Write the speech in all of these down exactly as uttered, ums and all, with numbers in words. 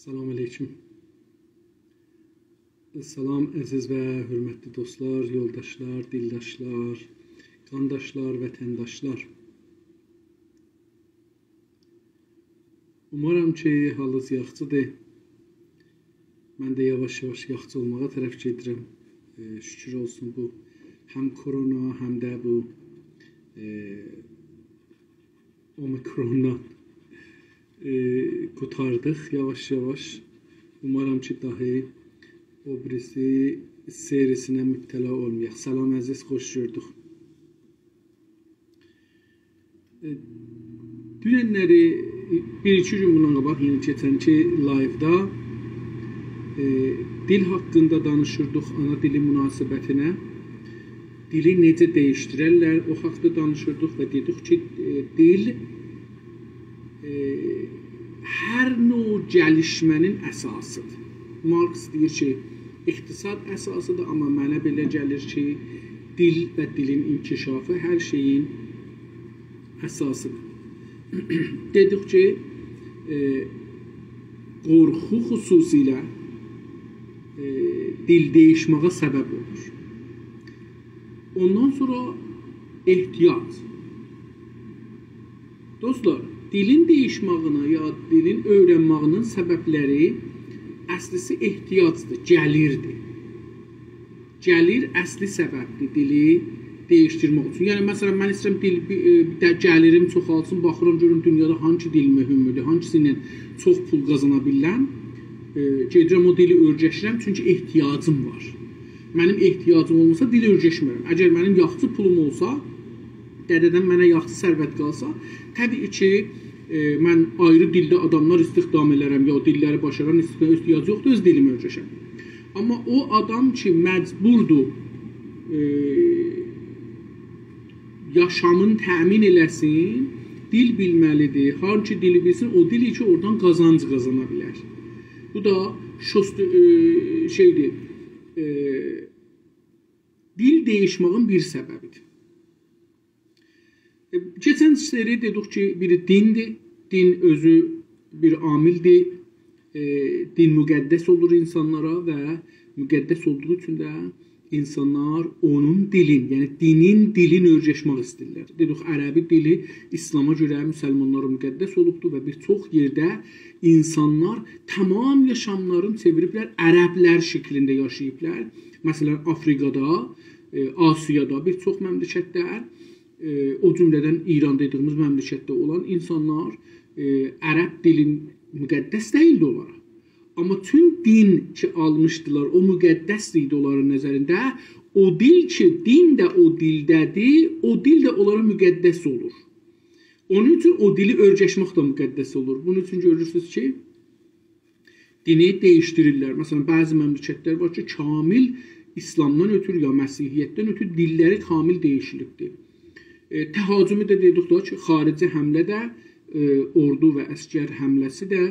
سلام علیکم. سلام، عزیز و حؤرمتلی دوستلار، یولداشلار، دیلداشلار، قانداشلار، وطنداشلار. اومارام کی، حالینیز یاخشیدیر. من ده یاواش-یاواش یاخشی اولماغا طرف گئدیرم. ائ، شکر اولسون بو هم کرونا، هم ده بو، ائ، اومیکروندان، ائ، قورتاردیق یاواش-یاواش. اومارام کی، داهی او بیریسی سری‌سینه مبتلا اولمایاق. سلام عزیز، خوش گؤردوک. ائ، دوننلری، بیر-ایکی گون بوندان قاباق، یعنی کئچنکی لایودا، ائ، دیل حاقیندا دانیشیردیق، آنا دیلی مناسبتینه. دیلی نئجه دییشدیررلر، او حاقدا دانیشیردیق و دئدیک کی، ائ، دیل، ائ، هر نوع گلیشمه‌نین اساسیدیر. مارکس دئییر کی، اقتصاد اساسیدیر، آمما منه بئله گلیر کی، دیل و دیلین انکشافی هر شئیین اساسیدیر. دئدیک کی، ائ، قورخو خصوصیله، ائ، دیل دییشمه‌یه سبب اولور. اوندان سونرا احتیاج. دوستلار، دیلین دییشمه‌یینین یا دیلین اؤیرنمه‌یینین سببلری اصلیسی احتیاجدیر، گلیردیر. گلیر اصلی سببدیر دیلی دییشدیرمک اوچون. یعنی، مثلا، من ایسته‌ییرم دیل، بیر، ائ، بیر ده گلیریم چوخالسین، باخیرام، گؤروم دونیادا هانسی دیل مهمدور، هانسی‌یلا چوخ پول قازانا بیلرم. ائ، گئدیرم او دیلی اؤیره‌شیرم، چونکی احتیاجیم وار. منیم احتیاجیم اولماسا، دیل اؤیره‌شمرم. اگر منیم یاخشی پولوم اولسا، دده‌دن منه یاخشی ثروت قالسا، طبیعی کی، ائ، من آیری دیلده آداملار استخدام ائلرم، یا دیللری باشاران استخدام، احتیاجی یوخدور، اؤز دیلیمی اؤیره‌شم. آمما او آدام کی، مجبوردور، ائ، یاشامین تأمین ائله‌سین، دیل بیلمه‌لیدیر. هانسی دیلی بیلسین، او دیل کی، اورادان قازانج قازانا بیلر. بو دا شست-، ائ، شئیدیر، ائ، دیل دییشمه‌یین بیر سببیدیر. ائ، کئچن سری دئدیک کی، بیری دیندیر. دین اؤزو بیر عاملدیر. ائ، دین مقدس اولور اینسانلارا و مقدس اولدوغو اوچون ده اینسانلار اونون دیلین، یعنی دینین دیلین اؤیرشمک ایسته‌ییرلر. دئدیک، عربی دیلی ایسلاما گؤره مسلمانلارا مقدس اولوبدور و بیر چوخ یئرده اینسانلار تمام یاشاملارینی چئویریبلر، عربلر شکلینده یاشاییبلار. مثلا، آفریقادا، ائ، آسیادا بیر چوخ مملکتده، ائ، او جمله‌دن ایران دئدیگیمیز مملکتده اولان اینسانلار، ائ، عرب دیلی مقدس دئییلدی اونلارا. آمما چون دین کی آلمیشدیلار، او مقدس ایدی اونلارین نظرینده. او دیل کی، دین ده او دیلده‌دیر، او دیل ده اونلارا مقدس اولور. اونون اوچون او دیلی اؤیرشمک ده مقدس اولور. بونون اوچون گؤرورسونوز کی، دینی دییشدیریرلر. مثلا، بعضی مملکتلر وار کی، کامل ایسلامدان اؤتورو یا مسیحیتدن اؤتورو دیللری کامل دییشیلیبدیر. ائ، تهاجمی ده دئدیک ده کی، خارجی حمله ده، ائ، اوردو و عسگر حمله‌سی ده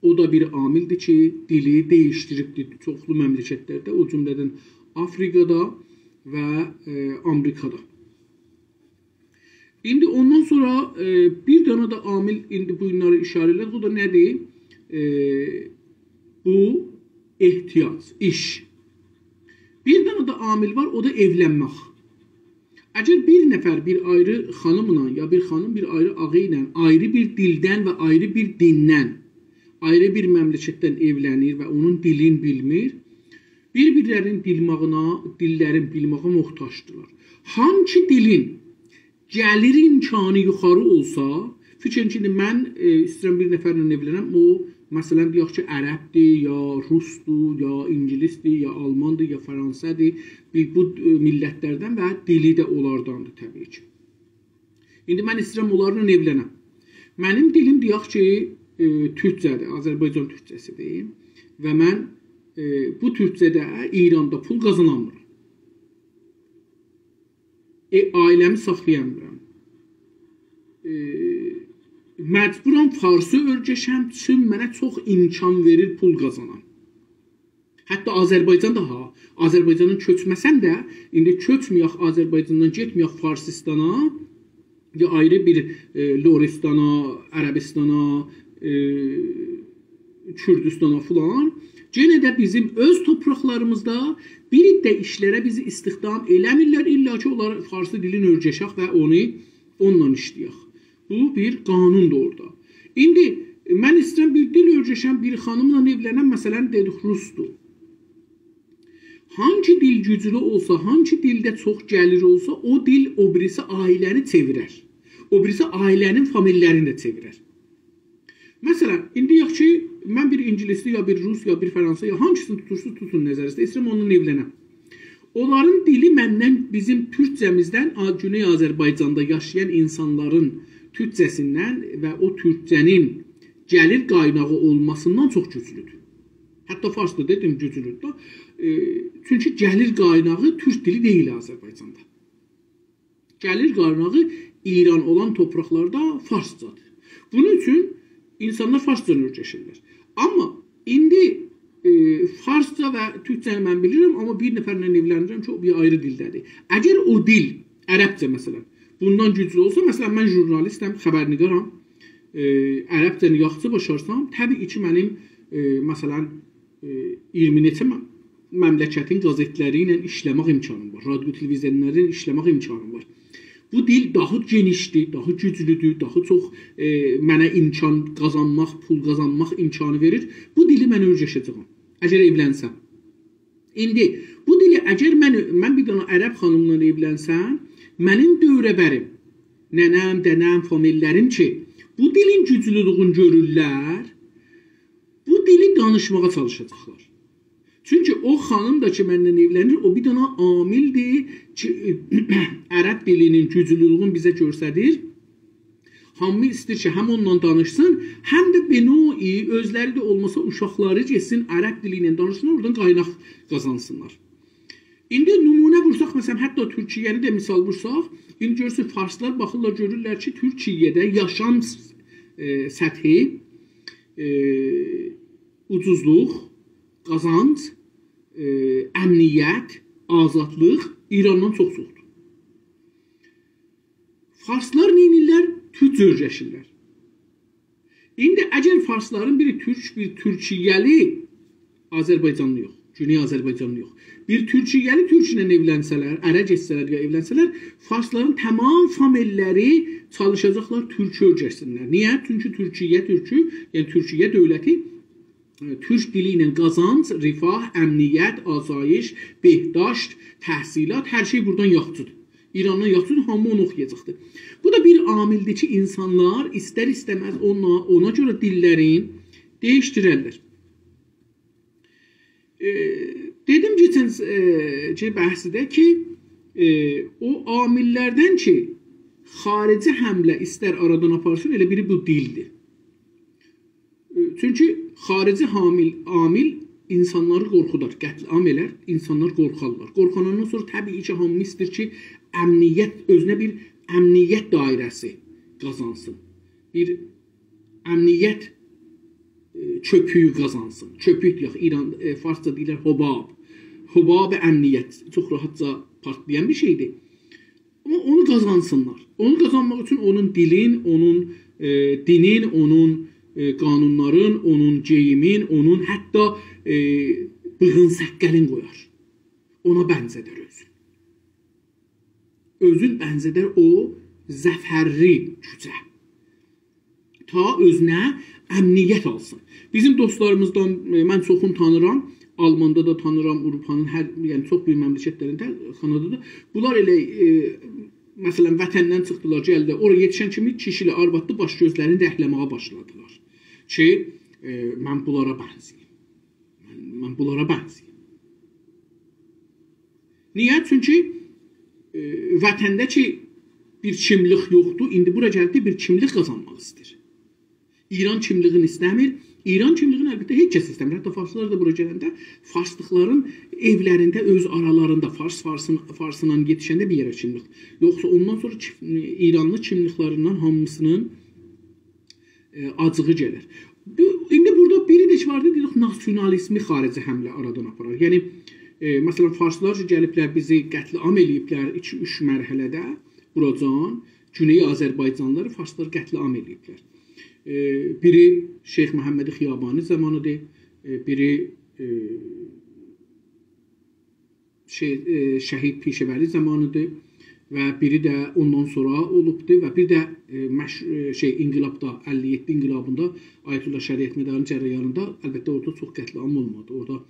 او دا بیر عاملدیر کی، دیلی دییشدیریبدیر چوخلو مملکتلرده، او جمله‌دن آفریقادا و، ائ، آمریکادا. ایندی اوندان سونرا، ائ، بیر دنه ده عامل ایندی بو گونلری ایشاره ائله‌دیک. او دا نه‌دیر؟ ائ، بو احتیاج، ایش. بیر دنه ده عامل وار، او دا ائولنمک. اگر بیر نفر بیر آیری خانیملا، یا بیر خانیم بیر آیری آغا ایله، آیری بیر دیلدن و آیری بیر دیندن، آیری بیر مملکتدن ائولنیر و اونون دیلینی بیلمیر، بیر-بیرلرینین بیلمه‌یینه، دیللرین بیلمه‌یه محتاجدیرلار. هانسی دیلین گلیر امکانی یوخاری اولسا، فیکر ائدین کی، ایندی من، ائ، ایسته‌ییرم بیر نفرله ائولنم، او، مثلا، دئیک کی، عربدیر، یا روسدور، یا اینگیلیسدیر، یا آلماندیر، یا فرانسه‌دیر، بیر بو، ائ، میللتلردن و دیلی ده اونلارداندیر طبیعی کی. ایندی من ایسته‌ییرم اونلارلا ائولنم. منیم دیلیم، دئیک کی، ائ، تورکجه‌دیر، آذربایجان تورکجه‌سیدیر و من، ائ، بو تورکجه‌ده ایراندا پول قازانامیرام. ائ، عائله‌می ساخلایامیرام. ائ، مجبورام فارسی اؤیرشم، چون منه چوخ امکان وئریر پول قازانام. حتی آذربایجاندا ها، آذربایجاندان کؤچمه‌سم ده، ایندی کؤچمه‌یک آذربایجاندان، گئتمه‌یک فارسیستانا، یا آیری بیر، ائ، لرستانا، عربیستانا، ائ، کوردوستانا فلان، یئنه ده بیزیم اؤز تورپاقلاریمیزدا بیر عده ایشلره بیزی استخدام ائله‌میرلر. الا کی، اونلار فارسی دیلین اؤیرشک و اونو اونونلا ایشله‌یک. بو بیر قانوندور اورادا. ایندی من ایسته‌ییرم بیر دیل اؤیرشم، بیر خانیملا ائولنم، مثلا، دئدیک، روسدور. هانگی دیل گوجلو اولسا، هانگی دیلده چوخ گلیر اولسا، او دیل او بیریسی عائله‌نی چئویرر. او بیریسی عائله‌نین فامیللرینی ده چئویرر. مثلا، ایندی یاخشی کی، من بیر اینگیلیسلی، یا بیر روس، یا بیر فرانسیزی، یا هانگیسینی توتورسونوز، توتون نظرینیزده، ایسته‌ییرم اونونلا ائولنم. اونلارین دیلی مندن، بیزیم تورکجه‌میزدن آ-، گونئی آذربایجاندا یاشایان اینسانلارین تورکجه‌سیندن و او تورکجه‌نین گلیر قایناغی اولماسیندان چوخ گوجلودور. حتی فارس دا دئدیم، گوجلودور دا. ائ، چونکی گلیر قایناغی تورک دیلی دئییل آذربایجاندا. گلیر قایناغی ایران اولان تورپاقلاردا فارسجادیر. بونون اوچون اینسانلار فارسجا اؤیرشیرلر. آمما ایندی، ائ، فارسجا و تورکجه‌نی من بیلیرم، آمما بیر نفرله ائولنیرم کی، او بیر آیری دیلده‌دیر. اگر او دیل، عربجه مثلا، بوندان گوجلو اولسا، مثلا، من ژورنالیستم، خبرنگارام، ائ، عربجه‌نی یاخشی باشارسام، طبیعی کی، منیم، ائ، مثلا، ائ، اییرمی نئچه مم-، مملکتین قزئتلری ایله ایشله‌مک امکانیم وار، رادیو تلویزیونلاری ایله ایشله‌مک امکانیم وار. بو دیل داها گئنیشدیر، داها گوجلودور، داها چوخ، ائ، منه امکان قازانماق، پول قازانماق امکانی وئریر. بو دیلی من اؤیرشه‌جه‌یم، اگر ائولنسم. ایندی بو دیلی اگر من، من بیر دنه عرب خانیملا ائولنسم، منیم دؤوره‌بریم، ننه‌م، دده‌م، فامیللریم کی، بو دیلین گوجلولویونو گؤرورلر، بو دیلی دانیشماغا چالیشاجاقلار. چونکی او خانیم دا کی، منن ائولنیر، او بیر دنه عاملدیر کی، عرب دیلینین گوجلولویونو بیزه گؤستریر. هامی ایسته‌ییر کی، هم اونونلا دانیشسین، هم ده به نوعی اؤزلری ده اولماسا اوشاقلاری گئتسین، عرب دیلی ایله دانیشسینلار، اورادان قایناق قازانسینلار. ایندی نمونه وورساق، مثلا، حتی تورکیه‌نی ده مثال وورساق، ایندی گؤرورسون، فارسلار باخیرلار، گؤرورلر کی، تورکیه‌ده یاشام، ائ، سطحی، ائ، اوجوزلوق، قازانج، ائ، امنیت، آزادلیق ایراندان چوخ چوخدور. فارسلار نئینیرلر؟ تورکجه اؤیرشیرلر. ایندی اگر فارسلارین بیری تورک، بیر تورکیه‌لی، آذربایجانلی یوخ، گونئی آذربایجانلی یوخ، بیر تورکیه‌لی تورکله ائولنسه‌لر، اره گئتسه‌لر یا ائولنسه‌لر، فارسلارین تمام فامیللری چالیشاجاقلار تورکو اؤیرشسینلر. نییه؟ چونکی تورکیه تورکو، یعنی تورکیه دؤولتی، ائ، تورک دیلی ایله قازانج، رفاه، امنیت، آسایش، بهداشت، تحصیلات، هر شئی بورادان یاخشیدیر. ایراندان یاخشیدیر، هامی اونو اوخویاجاقدیر. بو دا بیر عاملدیر کی، اینسانلار ایستر-ایسته‌مز اونا، اونا گؤره دیللرین دییشدیررلر. ائ، دئدیم کئچن، ائ، کی، بحثده کی، ائ، او عامللردن کی، خارجی حمله ایستر آرادان آپارسین، ائله بیری بو دیلدیر. ائ، چونکی خارجی حامل، عامل اینسانلاری قورخودار، قتل‌عام ائلر، اینسانلار قورخارلار. قورخاندان سونرا طبیعی کی، هامی ایسته‌ییر کی، امنیت، اؤزونه بیر امنیت دایره‌سی قازانسین. بیر امنیت، ائ، کؤپویو قازانسین. کؤپوک دئیک، ایران، ائ، فارسجا دئییرلر حباب. حباب امنیت. چوخ راحتجا پارتلایان بیر شئیدیر. آمما اونو قازانسینلار. اونو قازانماق اوچون اونون دیلین، اونون، ائ، دینین، اونون، ائ، قانونلارین، اونون گئییمین، اونون حتی، ائ، بیغین سققلین قویار. اونا بنزه‌در اؤزون. اؤزون بنزه‌در او ظفرلی گوجه. تا اؤزونه امنیت آلسین. بیزیم دوستلاریمیزدان، ائ، من چوخونو تانیرام. آلماندا دا تانیرام، آوروپانین هر، یعنی چوخ بؤیوک مملکتلرینده، کانادادا. بونلار ائله، ائ، مثلا، وطندن چیخدیلار، گلدیلر. اورا یئتیشن کیمی کیشیلی، آروادلی باش گؤزلرینی رنگله‌مه‌یه باشلادیلار. کی، ائ، من بونلارا بنزه‌ییم. من، من بونلارا بنزه‌ییم. نییه؟ چونکی، ائ، وطنده کی، بیر کیملیک یوخدور، ایندی بورا گلیب ده بیر کیملیک قازانماق ایسته‌ییر. ایران کیملیگینی ایسته‌میر. ایران کیملیگینی البته هئچ کس ایسته‌میر. حتی فارسلار دا بورا گلنده فارسلیقلارین ائولرینده، اؤز آرالاریندا فارس، فارسین، فارسینان یئتیشنده بیر یئره کیملیک. یوخسا اوندان سونرا کیف-، ایرانلی کیملیکلریندن هامیسینین، ائ، آجیغی گلیر. بو، ایندی بورادا بیری ده کی واردی، دئدیک، ناسیونالیزمی خارجی حمله آرادان آپارار. یعنی، ائ، مثلا، فارسلار کی، گلیبلر بیزی قتل‌عام ائله‌ییبلر ایکی، اوچ مرحله‌ده بوراجان، گونئی آذربایجانلیلاری فارسلار قتل‌عام ائله‌ییبلر. ائ، بیری شیخ محمد خیابانی زامانیدیر، ائ، بیری، ائ، شئی، ائ، شهید پیشه‌وری زامانیدیر و بیری ده اوندان سونرا اولوبدور و بیر ده، ائ، مش-، ائ، شئی، انقلابدا، اللی یئددی انقلابیندا آیت‌الله شریعتمدارین جریانیندا، البته، اورادا چوخ قتل‌عام اولمادی. اورادا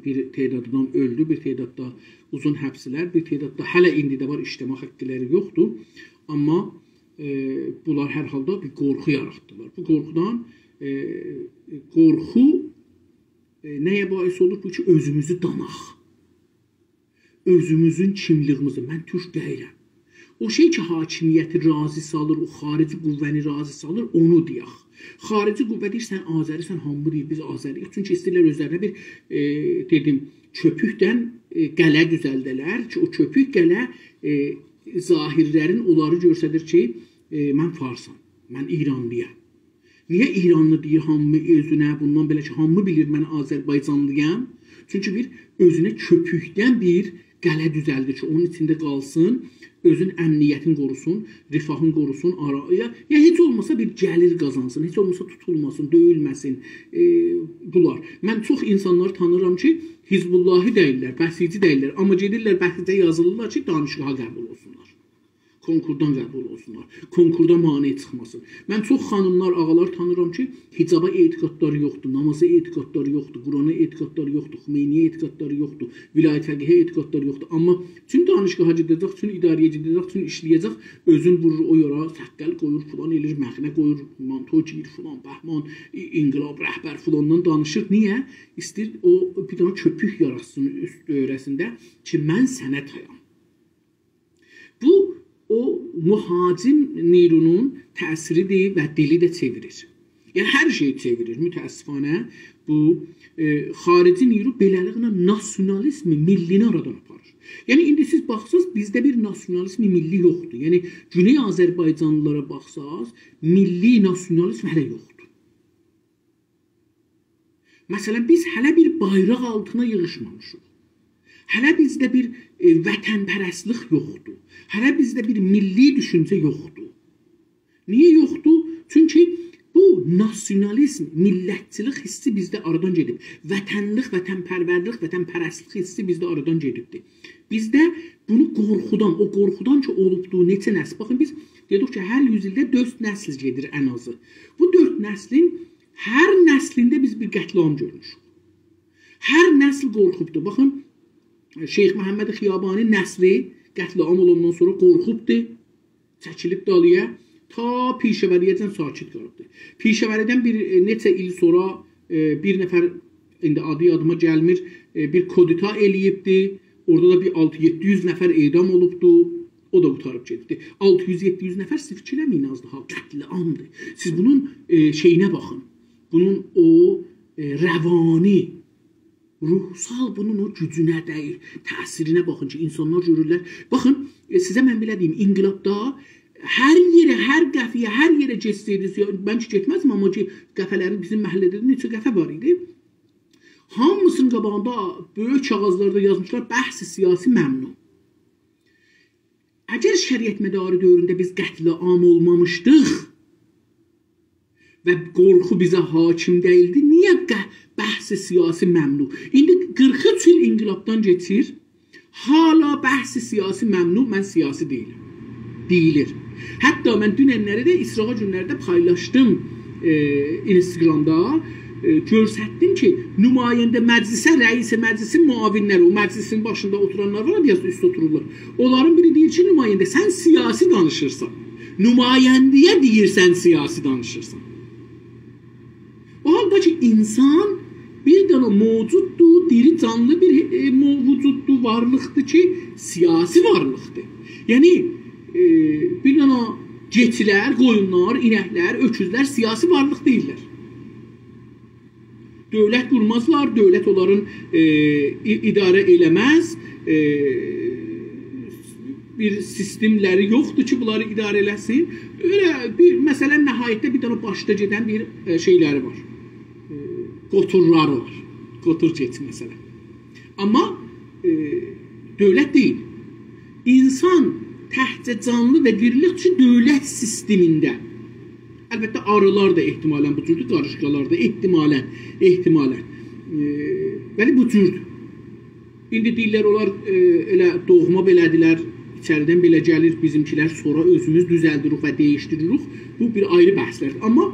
بیر تعداد آدام اؤلدو، بیر تعداد دا اوزون حبسلر، بیر تعداد دا هله ایندی ده وار، ایشله‌مه حاقلاری یوخدور. آمما، ائ، بونلار هر حالدا بیر قورخو یاراتدیلار. بو قورخودان، ائ، قورخو، ائ، نه‌یه باعث اولور؟ بو کی، اؤزوموزو داناق. اؤزوموزون کیملیگیمیزی، من تورک دئییلم. او شئی کی، حاکمیتی راضی سالیر، او خارجی قوه‌نی راضی سالیر، اونو دئیک. خارجی قوه دئییر، سن آذری‌سن، هامی دئییر، بیز آذری‌ییک. چونکی ایسته‌ییرلر اؤزلرینه بیر، ائ، دئدیم، کؤپوکدن، ائ، قلعه دوزلده‌لر کی، او کؤپوک قلعه، ائ، ظاهرلرین اونلاری گؤستریر کی، ائ، من فارسام، من ایرانلی‌یام. نییه ایرانلی دئییر هامی اؤزونه، بوندان بئله کی، هامی بیلیر من آذربایجانلی‌یام؟ چونکی بیر اؤزونه کؤپوکدن بیر قلعه دوزلدیر کی، اونون ایچینده قالسین، اؤزون امنیتین قوروسون، رفاهین قوروسون، آرا-، یا، یا هئچ اولماسا بیر گلیر قازانسین، هئچ اولماسا توتولماسین، دؤیولمه‌سین، ائ، بونلار. من چوخ اینسانلار تانیرام کی، حزب‌اللهی دئییللر، بسیجی دئییللر، آمما گئدیرلر بسیجه یازیلیرلار کی، دانشگاها قبول اولسونلار. کنکوردان قبول اولسونلار. کنکوردا مانع چیخماسین. من چوخ خانیملار، آغالار تانیرام کی، حجابا اعتقادلاری یوخدور، نامازا اعتقادلاری یوخدور، قرآنا اعتقادلاری یوخدور، خمینی‌یه اعتقادلاری یوخدور، ولایت فقیهه اعتقادلاری یوخدور. آمما چون دانشگاها گئده‌جک، چون اداره‌یه گئده‌جک، چون ایشله‌یه‌جک، اؤزون وورور او یورا، سققل قویور، فلان ائله‌ییر، مخنه قویور، مانتو گئییر، فلان، بهمان، ای-، انقلاب، رهبر فلان‌دان دانیشیر. نییه؟ ایسته‌ییر او بیر دنه کؤپوک یاراتسین اوست دؤوره‌سینده کی، من سنه تایام. بو، او مهاجم نیرونون تأثیریدیر و دیلی ده چئویریر. یعنی، هر شئیی چئویریر، متأسفانه. بو، ائ، خارجی نیرو بئله‌لیکله ناسیونالیزمی، میللی‌نی آرادان آپاریر. یعنی، ایندی سیز باخساز، بیزده بیر ناسیونالیزم میللی یوخدور. یعنی، گونئی آذربایجانلیلارا باخساز، میللی ناسیونالیزم هله یوخدور. مثلا، بیز هله بیر بایراق آلتینا ییغیشمامیشیق. هله بیزده بیر، ائ، وطن‌پرستلیک یوخدور. هله بیزده بیر میللی دوشونجه یوخدور. نییه یوخدور؟ چونکی بو ناسیونالیزم، میللتچیلیک حیسی بیزده آرادان گئدیب. وطنلیک، وطن‌پرورلیک، وطن‌پرستلیک حیسی بیزده آرادان گئدیبدیر. بیزده بونو قورخودان، او قورخودان کی اولوبدور، نئچه نسل. باخین، بیز دئدیک کی، هر یوز ایلده دؤرد نسل گئدیر ان آزی. بو دؤرد نسلین هر نسلینده بیز بیر قتل‌عام گؤرموشوک. هر نسل قورخوبدور. باخین، شیخ محمد خیابانی نسلی قتل‌عام اولاندان سونرا قورخوبدور، چکیلیب دالییا، تا پیشه‌وری‌یه‌جن ساکت قالیبدیر. پیشه‌وری‌دن بیر، ائ، نئچه ایل سونرا، ائ، بیر نفر، ایندی آدی یادیما گلمیر، ائ، بیر کودتا ائله‌ییبدی. اورادا دا بیر آلتی یئددی یوز نفر اعدام اولوبدو. او دا قوتاریب گئدیبدی. آلتی یوز، یئددی یوز نفر، سیز فیکیر ائله‌مه‌یین، آزدی ها، قتل‌عامدیر. سیز بونون، ائ، شئیینه باخین. بونون او، ائ، روانی، روحسال بونون او گوجونه دَییر، تأثیرینه باخین کی، اینسانلار گؤرورلر. باخین، ائ، سیزه من بئله دئییم، انقلابدا هر یئره، هر قافه‌یه، هر یئره گئتسه‌یدینیز، یا، من کی گئتمزدیم، آمما کی، قافه‌لرین بیزیم محله‌ده ده نئچه قافه وار ایدی. هامیسینین قاباغیندا بؤیوک کاغیذلاردا یازمیشلار: «بحث سیاسی ممنوع.» اگر شریعتمداری دؤورونده بیز قتل‌عام اولمامیشدیق و قورخو بیزه حاکم دئییلدی، نییه ق-، بحث سیاسی ممنوع؟ ایندی قیرخ اوچ ایل انقلابدان کئچیر، حالا بحث سیاسی ممنوع، من سیاسی دئییلم دئییلیر. حتی من دونن‌لری ده، اسرائیل گونلری ده پایلاشدیم، ائ، اینستاگرامدا، ائ، گؤرستدیم کی، نماینده مجلسه، رئیس مجلسین معاون‌لری، او مجلسین باشیندا اوتورانلار وار، بیر آز اوسته اوتورورلار. اونلارین بیری دئییر کی، نماینده، سن سیاسی دانیشیرسان. نماینده‌یه دئییر، سن سیاسی دانیشیرسان. او حالدا کی، اینسان بیر دنه موجوددور، دیری، جانلی بیر، ائ، مو-، وجوددور، وارلیقدیر کی، سیاسی وارلیقدیر. یعنی، ائ، بیر دنه کئچیلر، قویونلار، اینکلر، اؤکوزلر سیاسی وارلیق دئییللر. دؤولت قورمازلار، دؤولت اونلارین، ائ، ای-، اداره ائله‌مز، ائ، بیر سیستم‌لری یوخدور کی، بونلاری اداره ائله‌سین. ائله بیر، مثلا، نهایتده بیر دنه باشدا گئدن بیر، ائ، شئی‌لری وار. ائ، قوتورلاری وار. قوتور کئچ، مثلا. آمما، ائ، دؤولت دئییل. اینسان تکجه جانلی و دیریلیک اوچون دؤولت سیستمینده البته، آریلار دا احتمالاً بو جوردور، قاریشقالار دا احتمالاً، احتمالاً. ائ، بلی، بو جوردور. ایندی دئییرلر، اونلار، ائ، ائله دوغما بئله‌دیلر، ایچریدن بئله گلیر، بیزیمکیلر سونرا اؤزوموز دوزلدیریک و دییشدیریریک. بو بیر آیری بحثلردیر. آمما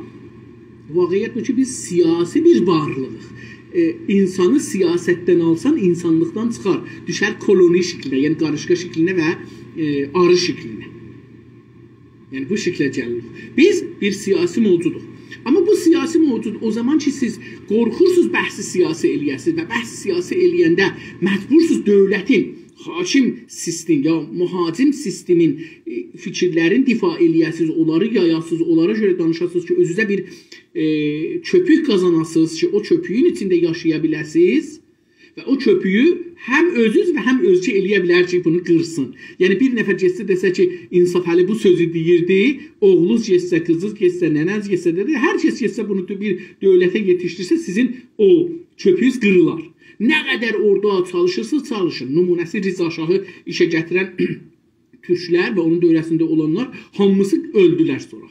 واقعیت بو کی، بیز سیاسی بیر وارلیغیق. ائ، اینسانی سیاستدن آلسان، اینسانلیقدان چیخار. دوشر کولونی شکلینه، یعنی قاریشقا شکلینه و، ائ، آری شکلینه. یعنی بو شکله گلیریک. بیز بیر سیاسی موجودوق. آمما بو سیاسی موجود او زامان کی، سیز قورخورسونوز بحثی سیاسی ائله‌یه‌سینیز و بحثی سیاسی ائله‌ینده مجبورسونوز دؤولتین، حاکم سیستم، یا مهاجم سیستمین، ائ، فیکیرلرین دفاع ائله‌یه‌سینیز، اونلاری یایاسینیز، اونلارا گؤره دانیشاسینیز کی، اؤزونوزه بیر، ائ، کؤپوک قازاناسینیز کی، او کؤپویون ایچینده یاشایا بیله‌سینیز. و او کؤپویو هم اؤزونوز و هم اؤزگه ائله‌یه بیلر کی، بونو قیرسین. یعنی، بیر نفر گئتسه دئسه کی، انصافعلی بو سؤزو دئییردی، اوغلونوز گئتسه، قیزینیز گئتسه، ننه‌نیز گئتسه، دئدی، هر کس گئتسه بونو بیر دؤولته یئتیشدیرسه، سیزین او کؤپویونوز قیریلار. نه قدر اورادا چالیشیرسینیز، چالیشین. نمونه‌سی رضا شاهی ایشه گتیرن تورکلر و اونون دؤوره‌سینده اولانلار هامیسی اؤلدولر سونرا.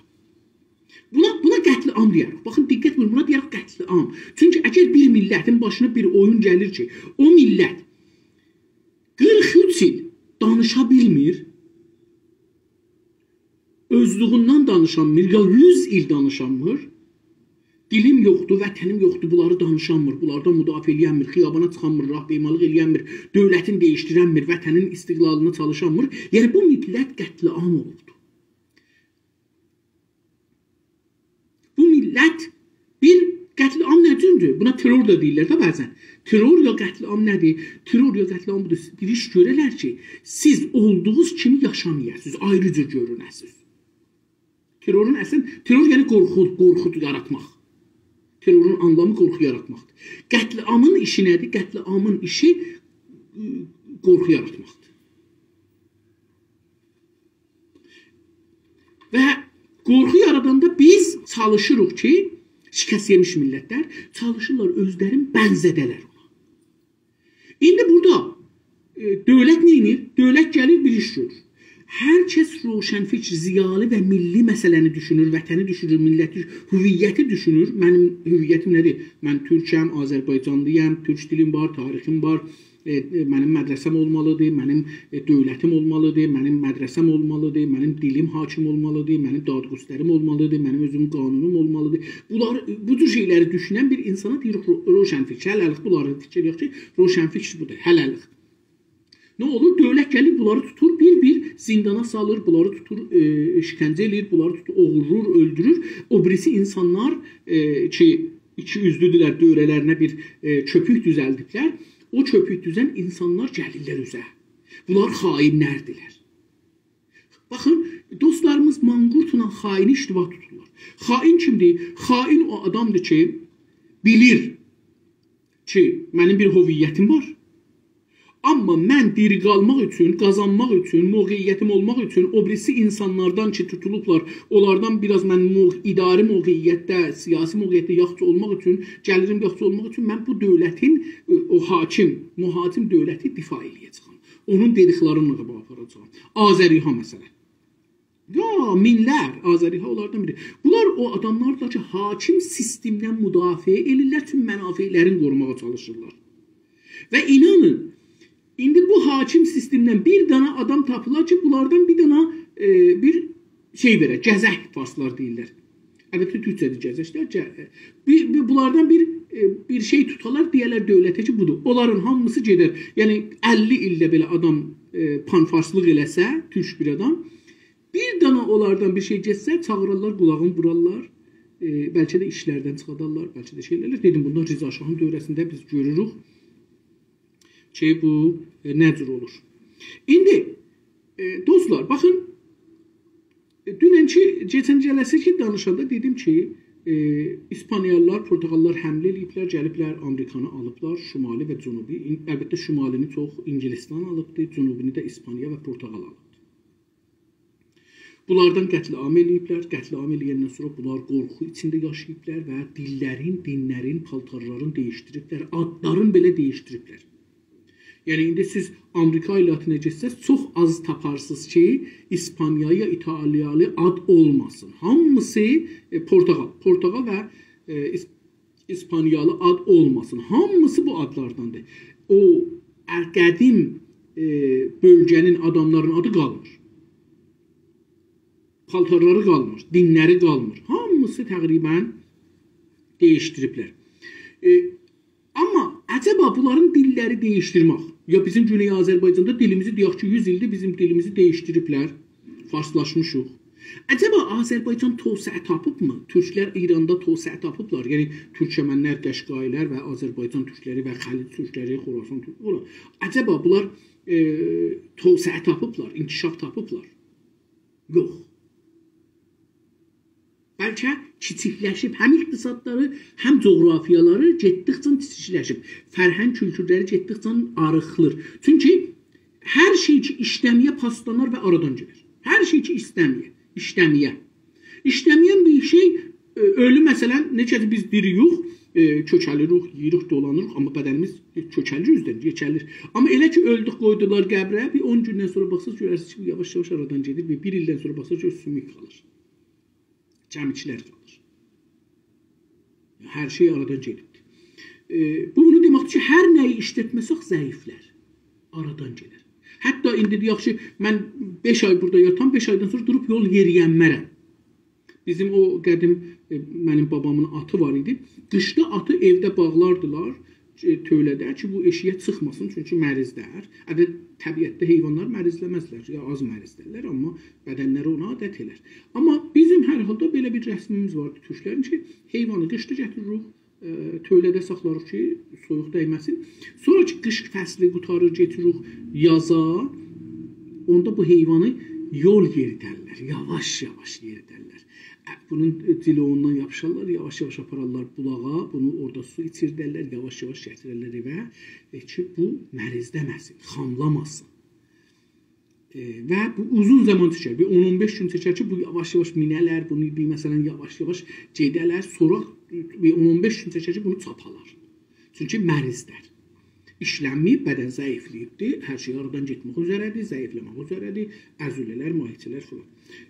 بونا، بونا قتل‌عام دئیه‌ریک. باخین، دقت بویورون، بونا دئیه‌ریک قتل‌عام. چونکی اگر بیر میللتین باشینا بیر اویون گلیر کی، او میللت قیرخ اوچ ایل دانیشا بیلمیر، اؤزلویوندن دانیشانمیر، یا یوز ایل دانیشانمیر، دیلیم یوخدور، وطنیم یوخدور، بونلاری دانیشانمیر، بونلاردان مدافعه ائله‌ینمیر، خیابانا چیخانمیر، راهپیمالیق ائله‌ینمیر، دؤولتین دییشدیرنمیر، وطنین استقلالینا چالیشانمیر. یعنی، بو میللت قتل‌عام اولوبدور. بو میللت بیر قتل‌عام نه جوردور؟ بونا ترور دا دئییرلر ده بعضاً. ترور یا قتل‌عام نه‌دیر؟ ترور یا قتل‌عام بودور. بیر ایش گؤره‌لر کی، سیز اولدوغونوز کیمی یاشامایاسینیز، آیری جور گؤرونه‌سینیز. ترورون اصلاً، ترور یعنی قورخو، قورخو یاراتماق. ترورون آنلامی قورخو یاراتماقدیر. قتل‌عامین ایشی نه‌دیر؟ قتل‌عامین ایشی، م، قورخو یاراتماقدیر. و قورخو یاراداندا بیز چالیشیریق کی، شکست یئمیش میللتلر چالیشیرلار اؤزلرین بنزه‌ده‌لر اونا. ایندی بورادا، ائ، دؤولت نه ائدیر؟ دؤولت گلیر، بیر ایش گؤرور. هر کس روشنفکر، ضیالی و میللی مسئله‌نی دوشونور، وطنی دوشونور، میللتی، هویتی دوشونور. منیم هویتیم نه‌دیر؟ من تورکم، آذربایجانلی‌یام، تورک دیلیم وار، تاریخیم وار، ائ، ائ، منیم مدرسه‌م اولمالیدیر، منیم، ائ، دؤولتیم اولمالیدیر، منیم مدرسه‌م اولمالیدیر، منیم دیلیم حاکم اولمالیدیر، منیم دادگستریم اولمالیدیر، منیم اؤزومون قانونوم اولمالیدیر. بونلار، بو جور شئیلری دوشونن بیر اینسانا دئییریک رو-، روشنفکر. هله‌لیک بونلاری فیکیر ائله‌یک کی، روشنفکر بودور، هله‌لیک. نه اولور؟ دؤولت گلیر، بونلاری توتور، بیر-بیر زیندانا سالیر، بونلاری توتور، ائ، شکنجه ائله‌ییر، بونلاری توتور، اوغورلور، اؤلدورور. او بیریسی اینسانلار، ائ، کی، ایکی اوزلودولر، دؤوره‌لرینه بیر، ائ، کؤپوک دوزلدیبلر. او کؤپوک دوزن اینسانلار گلیرلر اوزه. بونلار خائنلردیلر. باخین، دوستلاریمیز مانقورتلا خائنی اشتباه توتورلار. خائن کیمدیر؟ خائن او آدامدیر کی، بیلیر کی، منیم بیر هویتیم وار. آمما من دیری قالماق اوچون، قازانماق اوچون، موقعیتیم اولماق اوچون او بیریسی اینسانلاردان کی، توتولوبلار، اونلاردان بیر آز من موق-، اداری موقعیتده، سیاسی موقعیتده یاخشی اولماق اوچون، گلیریم یاخشی اولماق اوچون من بو دؤولتین، او، او حاکم، مهاجم دؤولتی دفاع ائله‌یه‌جه‌یم. اونون دئدیکلرینی قاباغا آپاراجاغام. آذری‌ها، مثلاً. یا، مینلر، آذری‌ها اونلاردان بیری. بونلار او آداملاردیر کی، حاکم سیستمدن مدافعه ائلیرلر، توم منافعلرینی قوروماغا چالیشیرلار. و اینانین، ایندی بو حاکم سیستمدن بیر دانا آدام تاپیلار کی، بونلاردان بیر دانا، ائ، بیر شئی وئره، گزک فارسلار دئییرلر. البته، تورکجه‌دیر گزک ده، گه-، بیر، بیر، بونلاردان بیر، ائ، بیر شئی توتالار، دئیه‌لر دؤولته کی، بودور. اونلارین هامیسی گئدر. یعنی، اللی ایلده بئله آدام، ائ، پان‌فارسلیق ائله‌سه، تورک بیر آدام، بیر دانا اونلاردان بیر شئی گئتسه، چاغیرارلار، قولاغینی وورارلار، ائ، بلکه ده ایشلردن چیخادارلار، بلکه ده شئی ائلرلر. دئدیم، بونلار رضا شاهین دؤوره‌سینده بیز گؤروروک کی، بو، ائ، نه جور اولور. ایندی، ائ، دوستلار، باخین، ائ، دوننکی، کئچن جلسه کی، دانیشاندا دئدیم کی، ائ، ایسپانیالیلار، پرتغاللیلار حمله ائله‌ییبلر، گلیبلر، آمریکانی آلیبلار، شمالی و جنوبی. این-، البته، شمالینی چوخ اینگیلیستان آلیبدی، جنوبینی ده ایسپانیا و پرتغال آلیبدی. بونلاردان قتل‌عام ائله‌ییبلر. قتل‌عام ائله‌یندن سونرا بونلار قورخو ایچینده یاشاییبلار و دیللرین، دینلرین، پالتارلارین دییشدیریبلر، آدلارین بئله دییشدیریبلر. یعنی، ایندی سیز آمریکا ایالتینه گئتسز، چوخ آز تاپارسینیز کی، ایسپانیالی یا ایتالیالی آد اولماسین. هامیسی، ائ، پورتاغال، پورتاغال و، ائ، ایس-، ایسپانیالی آد اولماسین. هامیسی بو آدلارداندیر. او، ا، قدیم، ائ، بؤلگه‌نین آداملارینین آدی قالمیر. پالتارلاری قالمیر، دینلری قالمیر. هامیسی تقریباً دییشدیریبلر. ائ، آمما عجبا بونلارین دیللری دییشدیرمک. یا بیزیم گونئی آذربایجاندا دیلیمیزی، دئیک کی، یوز ایلدیر بیزیم دیلیمیزی دییشدیریبلر، فارسلاشمیشیق. عجبا آذربایجان توسعه تاپیبمی؟ تورکلر ایراندا توسعه تاپیبلار؟ یعنی، تورکمنلر، قشقایی‌لر و آذربایجان تورکلری و خلیج تورکلری، خراسان تورکلری، اولار. عجبا بونلار، ائ، توسعه تاپیبلار، انکشاف تاپیبلار؟ یوخ. بلکه کیچیکلشیب، هم اقتصادلاری، هم جغرافیالاری گئتدیکجه کیچیکلشیب. فرهنگ کولتورلری گئتدیکجه آریخلیر. چونکی هر شئی کی ایشله‌مه‌یه پاسلانار و آرادان گئدر. هر شئی کی ایشله‌مه‌یه، ایشله‌مه‌یه. ایشله‌مه‌ین بیر شئی، ائ، اؤلو، مثلاً، نئجه کی بیز دیری‌یوخ، ائ، کؤکه‌لیریک، یئییریک، دولانیریق، آمما بدنیمیز کؤکه‌لیر اوزدن، کؤکه‌لیر. آمما ائله کی اؤلدوک، قویدولار قبره، بیر اون گوندن سونرا باخساز، گؤررسینیز کی، بو یاواش-یاواش آرادان گئدیر و بیر ایلدن سونرا باخساز کی، سوموک قالیر. کمیکلر قالیر. هر شئی آرادان گئدیبدیر. ائ، بو بونو دئمکدیر کی، هر نه‌یی ایشلتمه‌سک، ضعیفلر. آرادان گئدر. حتی ایندی دئیک کی، من بئش آی بورادا یاتام، بئش آیدان سونرا دوروب یول یئریه‌نمرم. بیزیم او قدیم، ائ، منیم بابامین آتی وار ایدی. قیشدا آتی ائوده باغلاردیلار، ائ، تؤوله‌ده کی، بو ائشیگه چیخماسین، چونکی مریضدیر. البته، طبیعتده حیوانلار مریضله‌مزلر، یا آز مریضدیرلر، آمما بدنلری اونا عادت ائلر. آمما بیزیم هر حالدا بئله بیر رسمیمیز واردی تورکلرین کی، حیوانی قیشدا گتیریریک، ائ، تؤوله‌ده ساخلاریق کی، سویوق دیمه‌سین. سونرا کی، قیش فصلی قوتاریر، گئتیریریک یازا، اوندا بو حیوانی یول یئریدرلر، یاواش-یاواش یئریدرلر. ا، بونون جیلوووندان یاپیشارلار، یاواش-یاواش آپارارلار بولاغا، بونو اورادا سو ایچیردرلر، یاواش-یاواش گتیررلر ائوه، ائ، کی، بو مریضله‌مه‌سین، خاملاماسین. ائ، و بو اوزون زامان چکر. بیر اون اون بئش گون چکر کی، بو یاواش-یاواش مینه‌لر، بونو بیر، مثلاً، یاواش-یاواش گئده‌لر، سونرا بیر اون اون بئش گون چکر کی، بونو چاپالار. چونکی مریضدیر. ایشلنمه‌ییب، بدن ضعیفله‌ییبدیر، هر شئی آرادان گئتمک اوزره‌دیر، ضعیفله‌مک اوزره‌دیر، عضله‌لر، ماهیچه‌لر فلان.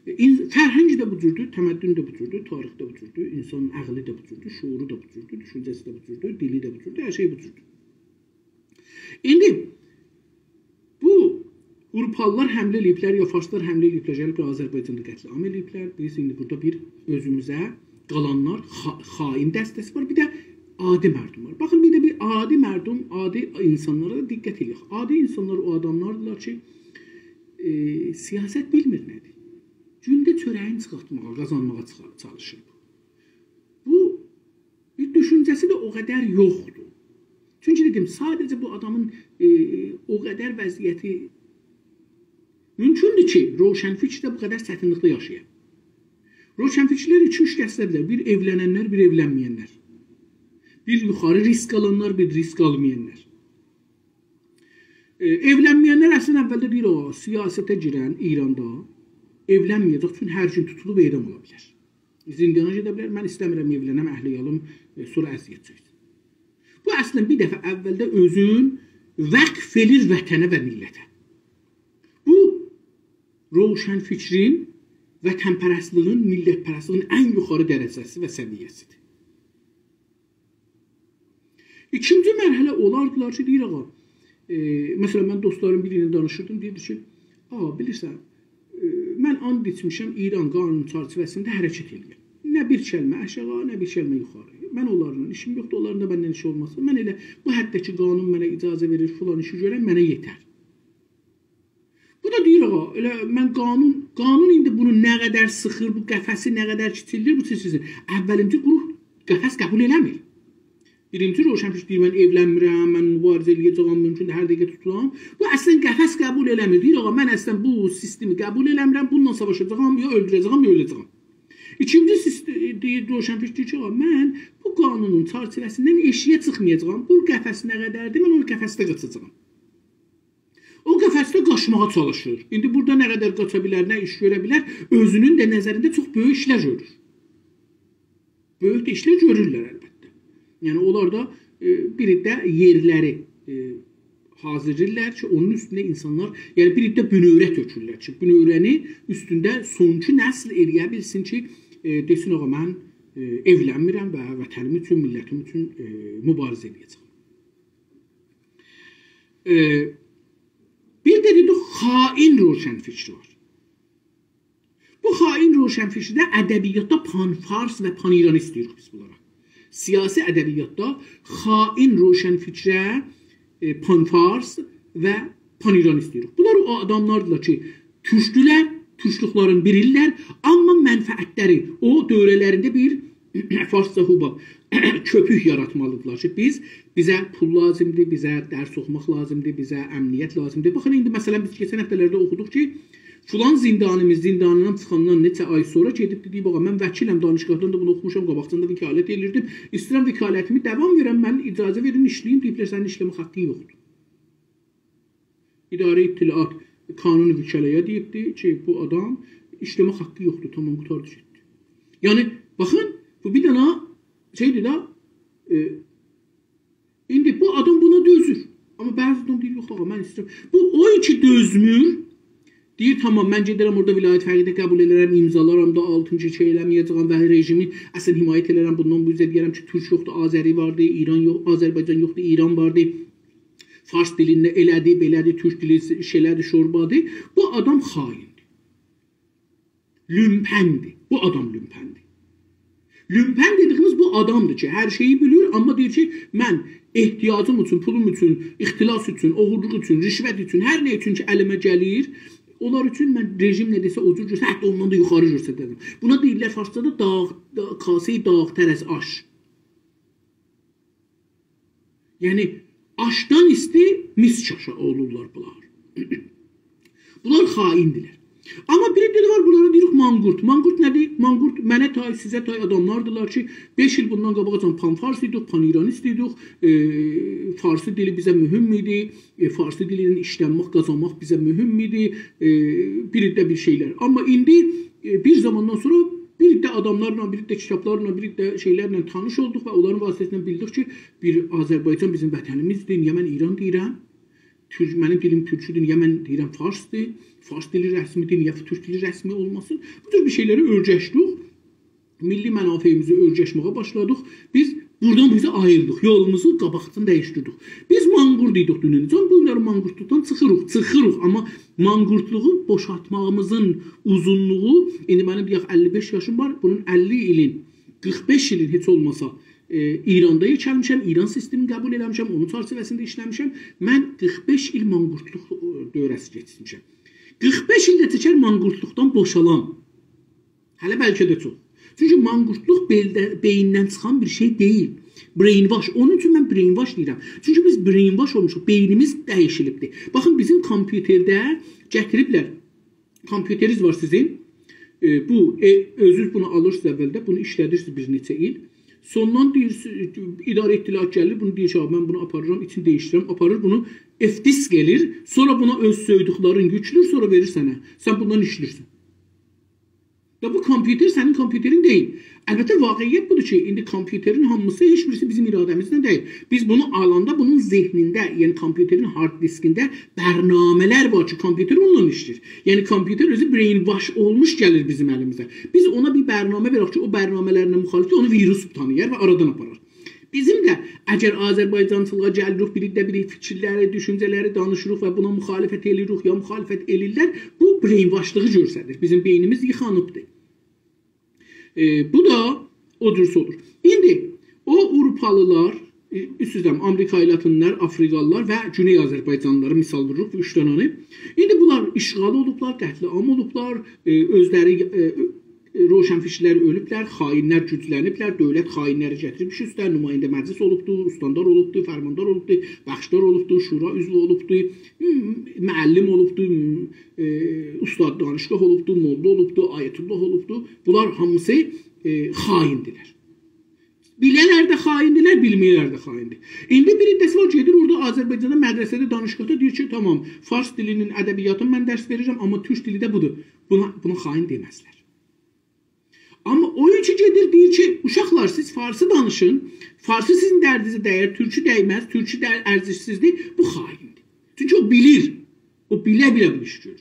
ائ، این-، فرهنگ ده بو جوردور، تمدن ده بو جوردور، تاریخ ده بو جوردور، اینسانین عقلی ده بو جوردور، شعورو دا بو جوردور، دوشونجه‌سی ده بو جوردور، دیلی ده بو جوردور، هر شئی بو جوردور. ایندی بو آوروپالیلار حمله ائله‌ییبلر، یا فارسلار حمله ائله‌ییبلر، گلیبلر آذربایجاندا قتل‌عام ائله‌ییبلر. بیز ایندی بورادا بیر اؤزوموزه قالانلار، خا-، خائن دسته‌سی وار، بیر ده عادی مردم وار. باخین، بیر ده بیر عادی مردم، عادی اینسانلارا دا دقت ائله‌یک. عادی اینسانلار او آداملاردیلار کی، ائ، سیاست بیلمیر نه‌دیر. گونده چؤره‌یینی چیخارتماغا، قازانماغا چیخا-، چالیشیر. بو بیر دوشونجه‌سی ده او قدر یوخدور. چونکی دئدیم، ساده‌جه بو آدامین، ائ، او قدر وضعیتی مومکوندور کی، روشنفکر ده بو قدر چتینلیکده یاشایا. روشنفکرلر ایکی-اوچ دسته‌دیرلر. بیر ائولننلر، بیر ائولنمه‌ینلر. بیر یوخاری ریسک آلانلار، بیر ریسک آلمایانلار. ائ، ائولنمه‌ینلر اصلاً اولده دئییر، او سیاسته گیرن ایراندا ائولنمه‌یه‌جک، چونکی هر گون توتولوب اعدام اولا بیلر. زندانا گئده بیلر، من ایسته‌میرم ائولنم، اهل عیالیم، ائ، سونرا اذیت چکسین. بو اصلاً بیر دفعه اولده اؤزون وقف ائله‌ییر وطنه و میللته. بو روشنفکرین، وطن‌پرستلیگین، میللت‌پرستلیگین ان یوخاری درجه‌سی و سویه‌سیدیر. ایکینجی مرحله اولاردیلار کی، دئییر، آغا، ائ، مثلاً، من دوستلاریم بیری ایله دانیشیردیم، دئییردی کی، «آغا، بیلیرسن، ائ، من آند ایچمیشم ایران قانونو چرچیوه‌سینده حرکت ائله‌یم. نه بیر کلمه آشاغی، نه بیر کلمه یوخاری. من اونلارلا ایشیم یوخدور، اونلارین دا مندن ایشی اولماسین. من ائله بو حدده کی، قانون منه اجازه وئریر، فلان ایشی گؤرم، منه یئتر.» بو دا دئییر، «آغا، ائله من قانون، قانون ایندی بونو نه قدر سیخیر، بو قفسی نه قدر کیچیلدیر، بو سیز، سیزین.» اولینجی گروپ قفس قبول ائله‌میر. بیرینجی روشنفکر دئییر، «من ائولنمیرم، من مبارزه ائله‌یه‌جه‌یم، مومکوندور، هر دقیقه توتولام.» بو اصلاً قفس قبول ائله‌میر. دئییر، «آغا، من اصلاً بو سیستمی قبول ائله‌میرم، بونونلا ساواشاجاغام، یا اؤلدوره‌جه‌یم، یا اؤله‌جه‌یم.» ایکینجی سیست-، دئییر، روشنفکر دئییر کی، «آغا، من بو قانونون چرچیوه‌سیندن ائشیگه چیخمایاجاغام، بو قفس نه قدردیر، من او قفسده قاچاجاغام.» او قفسده قاچماغا چالیشیر. ایندی بورادا نه قدر قاچا بیلر، نه ایش گؤره بیلر، اؤزونون ده نظرینده چوخ بؤیوک ایشلر گؤرور. بؤیوک ده ایشلر گؤرورلر البته. یعنی اونلار دا، ائ، بیری ده یئرلری، ائ، حاضیرلاییرلار کی، اونون اوستونده اینسانلار، یعنی بیر ده بونؤوره تؤکورلر کی، بونؤوره‌نی اوستونده سونکی نسل ائلیه بیلسین کی، ائ، دئسین: «آغا، من، ائ، ائولنمیرم و وطنیم اوچون، میللتیم اوچون، ائ، موباریزه ائله‌یه‌جم.» ائ، بیر ده دئدیک، خائن روشنفکر وار. بو خائن روشنفکرده ادبیاتدا پان‌فارس و پان‌ایرانیست دئییریک بیز بونلارا. سیاسی ادبیاتدا خائن روشنفکره، ائ، پان‌فارس و پان‌ایرانیست دئییریک. بونلار او آداملاردیلار کی، تورکدولر، تورکلوکلارین بیلیرلر، آمما منفعتلری او دؤوره‌لرینده بیر فارسجا خوبا کؤپوک یاراتمالیدیرلار کی، بیز، بیزه پول لازیمدیر، بیزه درس اوخوماق لازیمدیر، بیزه امنیت لازیمدیر. باخین، ایندی مثلا بیز کئچن هفته‌لرده اوخودوق کی، فلان زندانیمیز زنداندان چیخاندان نئچه آی سونرا گئدیب دئدی: «باخ، من وکیلم، دانشگاهدان دا بونو اوخوموشام، قاباقجادان دا وکالت ائدیردیم. ایسته‌ییرم وکالتیمی داوام وئرم، منه اجازه وئرین، ایشله‌ییم.» دئییبلر: «سنین ایشله‌مه حاققین یوخدور.» اداره اطلاعات قانون وکلایا دئییبدی کی، بو آدام ایشله‌مه حاققی یوخدور، تامام، قوتاردی گئتدی. یعنی، باخین، بو بیر دنه شئیدیر ده، ائ، ایندی بو آدام بونا دؤزور. آمما بعضی آدام دئییر: «یوخ، آغا، من ایسته‌ییرم.» بو او کی دؤزمور، دئییر: «تامام، من گئده‌رم اورادا ولایت فقیه‌ده قبول ائده‌رم، امضالارام دا، آلتینجی شئی ائله‌مه‌یه‌جم و رژیمی اصلا حمایت ائده‌رم، بوندان بو اوزه دئیه‌رم کی، تورک یوخدور، آذری واردی، ایران یوخ، آذربایجان یوخدور، ایران واردی. فارس دیلینده ائله‌دی، بئله‌دی، تورک دیلی شئله‌دی، شوربادی.» بو آدام خائندیر. لومپندیر. بو آدام لومپندیر. لومپن دئدیگیمیز بو آدامدیر کی، هر شئیی بیلیر، آمما دئییر کی، من احتیاجیم اوچون، پولوم اوچون، اختلاس اوچون، اوغورلوق اوچون، رشوت اوچون، هر نه اوچون کی، الیمه گلیر، اونلار اوچون من رژیم نه دئسه، او جور گؤرسه، حتی اوندان دا یوخاری گؤرسدرم. بونا دئییرلر فارسجادا داغ، دا، کاسه‌ی داغ‌تر از آش. یعنی، آشدان ایستی میس چاشا اولورلار بونلار. بونلار خائندیرلر. آمما بیر ده وار، بونلارا دئییریک مانقورت. مانقورت نه‌دیر؟ مانقورت منه تای، سیزه تای آداملاردیلار کی، بئش ایل بوندان قاباقجان پان‌فارس ایدیک، پان‌ایرانیست ایدیک، ائ، فارسی دیلی بیزه مهم ایدی، ائ، فارسی دیلی ایله ایشلنمک، قازانماق بیزه مهم ایدی، ائ، بیر ده بیر شئیلر. آمما ایندی، ائ، بیر زاماندان سونرا بیر ده آداملارلا، بیر ده کیتابلارلا، بیر ده شئیلرله تانیش اولدوق و اونلارین واسطه‌سیله بیلدیک کی، بیر آذربایجان بیزیم وطنیمیزدیر. نییه من ایران دئییرم؟ تورک، منیم دیلیم تورکودور، نییه من دئییرم فارسدیر؟ فارس دیلی رسمیدیر، نییه تورک دیلی رسمی اولماسین؟ بو جور بیر شئیلری اؤیرشدیک. میللی منافعیمیزی اؤیرشمه‌یه باشلادیق. بیز بورادان بیزه آییلدیق. یولوموزو قاباقدان دییشدیردیک. بیز مانقورت ایدیک دونن. جان، بو گونلری مانقورتلوقدان چیخیریق، چیخیریق. آمما مانقورتلوغو بوشالتماغیمیزین اوزونلوغو، ایندی منیم، دئیک، اللی بئش یاشیم وار. بونون اللی ایلین، قیرخ بئش ایلین هئچ اولماسا، ائ، ایراندا یئکلمیشم، ایران سیستمینی قبول ائله‌میشم، اونون چرچیوه‌سینده ایشله‌میشم. من قیرخ بئش ایل مانقورتلوق، ائ، دؤوره‌سی کئچیرمیشم. قیرخ بئش ایل ده چکر مانقورتلوقدان بوشالام. هله بلکه ده چوخ. چونکی مانقورتلوق بئلده، بئییندن چیخان بیر شئی دئییل. Brainwash. اونون اوچون من brainwash دئییرم. چونکی بیز brainwash اولموشوق. بئینیمیز دییشیلیبدیر. باخین، بیزیم کامپیوترده گتیریبلر. کامپیوترینیز وار سیزین. ائ، بو، ائ، اؤزونوز بونو آلیرسینیز اولده، بونو ایشله‌دیرسینیز بیر نئچه ایل. سوندان دئییر، اداره اطلاعات گلیر، بونو دئییر کی، «آبی، من بونو آپاریرام»، ایچین دییشدیرم، آپاریر، بونو اف دیسک ائله‌ییر، سونرا بونا اؤز سؤیدوکلرین یوکلور، سونرا وئریر سنه. سن بوندان ایشله‌ییرسن. دا بو کامپیوتر سنین کامپیوترین دئییل. البته، واقعیت بودور کی، ایندی کامپیوترین هامیسی، هئچ بیریسی بیزیم اراده‌میزله دئییل. بیز بونو آلاندا بونون ذهنینده، یعنی کامپیوترین هارد دیسکینده برنامه‌لر وار کی، کامپیوتر اونونلا ایشله‌ییر. یعنی کامپیوتر اؤزو brainwash اولموش گلیر بیزیم الیمیزه. بیز اونا بیر برنامه وئرک کی، او برنامه‌لرینن مخالف اونو ویروس تانییار و آرادان آپارار. بیزیم ده اگر آذربایجانچیلیغا گلیریک، بیر ده بیر فیکیرلری، دوشونجه‌لری دانیشیریق و بونا مخالفت ائله‌ییریک، یا مخالفت ائله‌ییرلر، بو brainwashلیغی گؤستریر. بیزیم بئینیمیز ییخانیبدیر. ائ، بو دا او جور اولور. ایندی او آوروپالیلار، ائ، اوست-اوسته آمریکالی، لاتینلر، آفریقالیلار و گونئی آذربایجانلیلاری مثال ووروروق، بو اوچ دنه‌نی. ایندی بونلار اشغال اولوبلار، قتل‌عام اولوبلار، ائ، اؤزلری، ائ، روشنفکرلر اؤلوبلر، خائنلر گوجلنیبلر، دؤولت خائنلری گتیریب ایش اوسته، نماینده مجلس اولوبدو، استاندار اولوبدو، فرماندار اولوبدو، بخشدار اولوبدو، شورا عضوو اولوبدو، م-، معلم اولوبدو، م-، ائ، استاد دانشگاه اولوبدو، موللا اولوبدو، آیت‌الله اولوبدو. بونلار هامیسی، ائ، خائندیرلر. بیله‌لر ده خائندیرلر، بیلمه‌یه‌لر ده خائندیر. ایندی بیر عده‌سی وار، گئدیر اورادا آذربایجاندا مدرسه‌ده، دانشگاهدا دئییر کی، تامام، فارس دیلینین ادبیاتینی من درس وئریرم، آمما تورک دیلی ده بودور. بونا، بونا خائن دئمزلر. آمما او کی گئدیر، دئییر کی، اوشاقلار، سیز فارسی دانیشین، فارسی سیزین دردینیزه دیر، تورکو دیمز، تورکو ده ارزشسیزدیر، بو خائندیر. چونکی او بیلیر. او بیله-بیله بو ایشی گؤرور.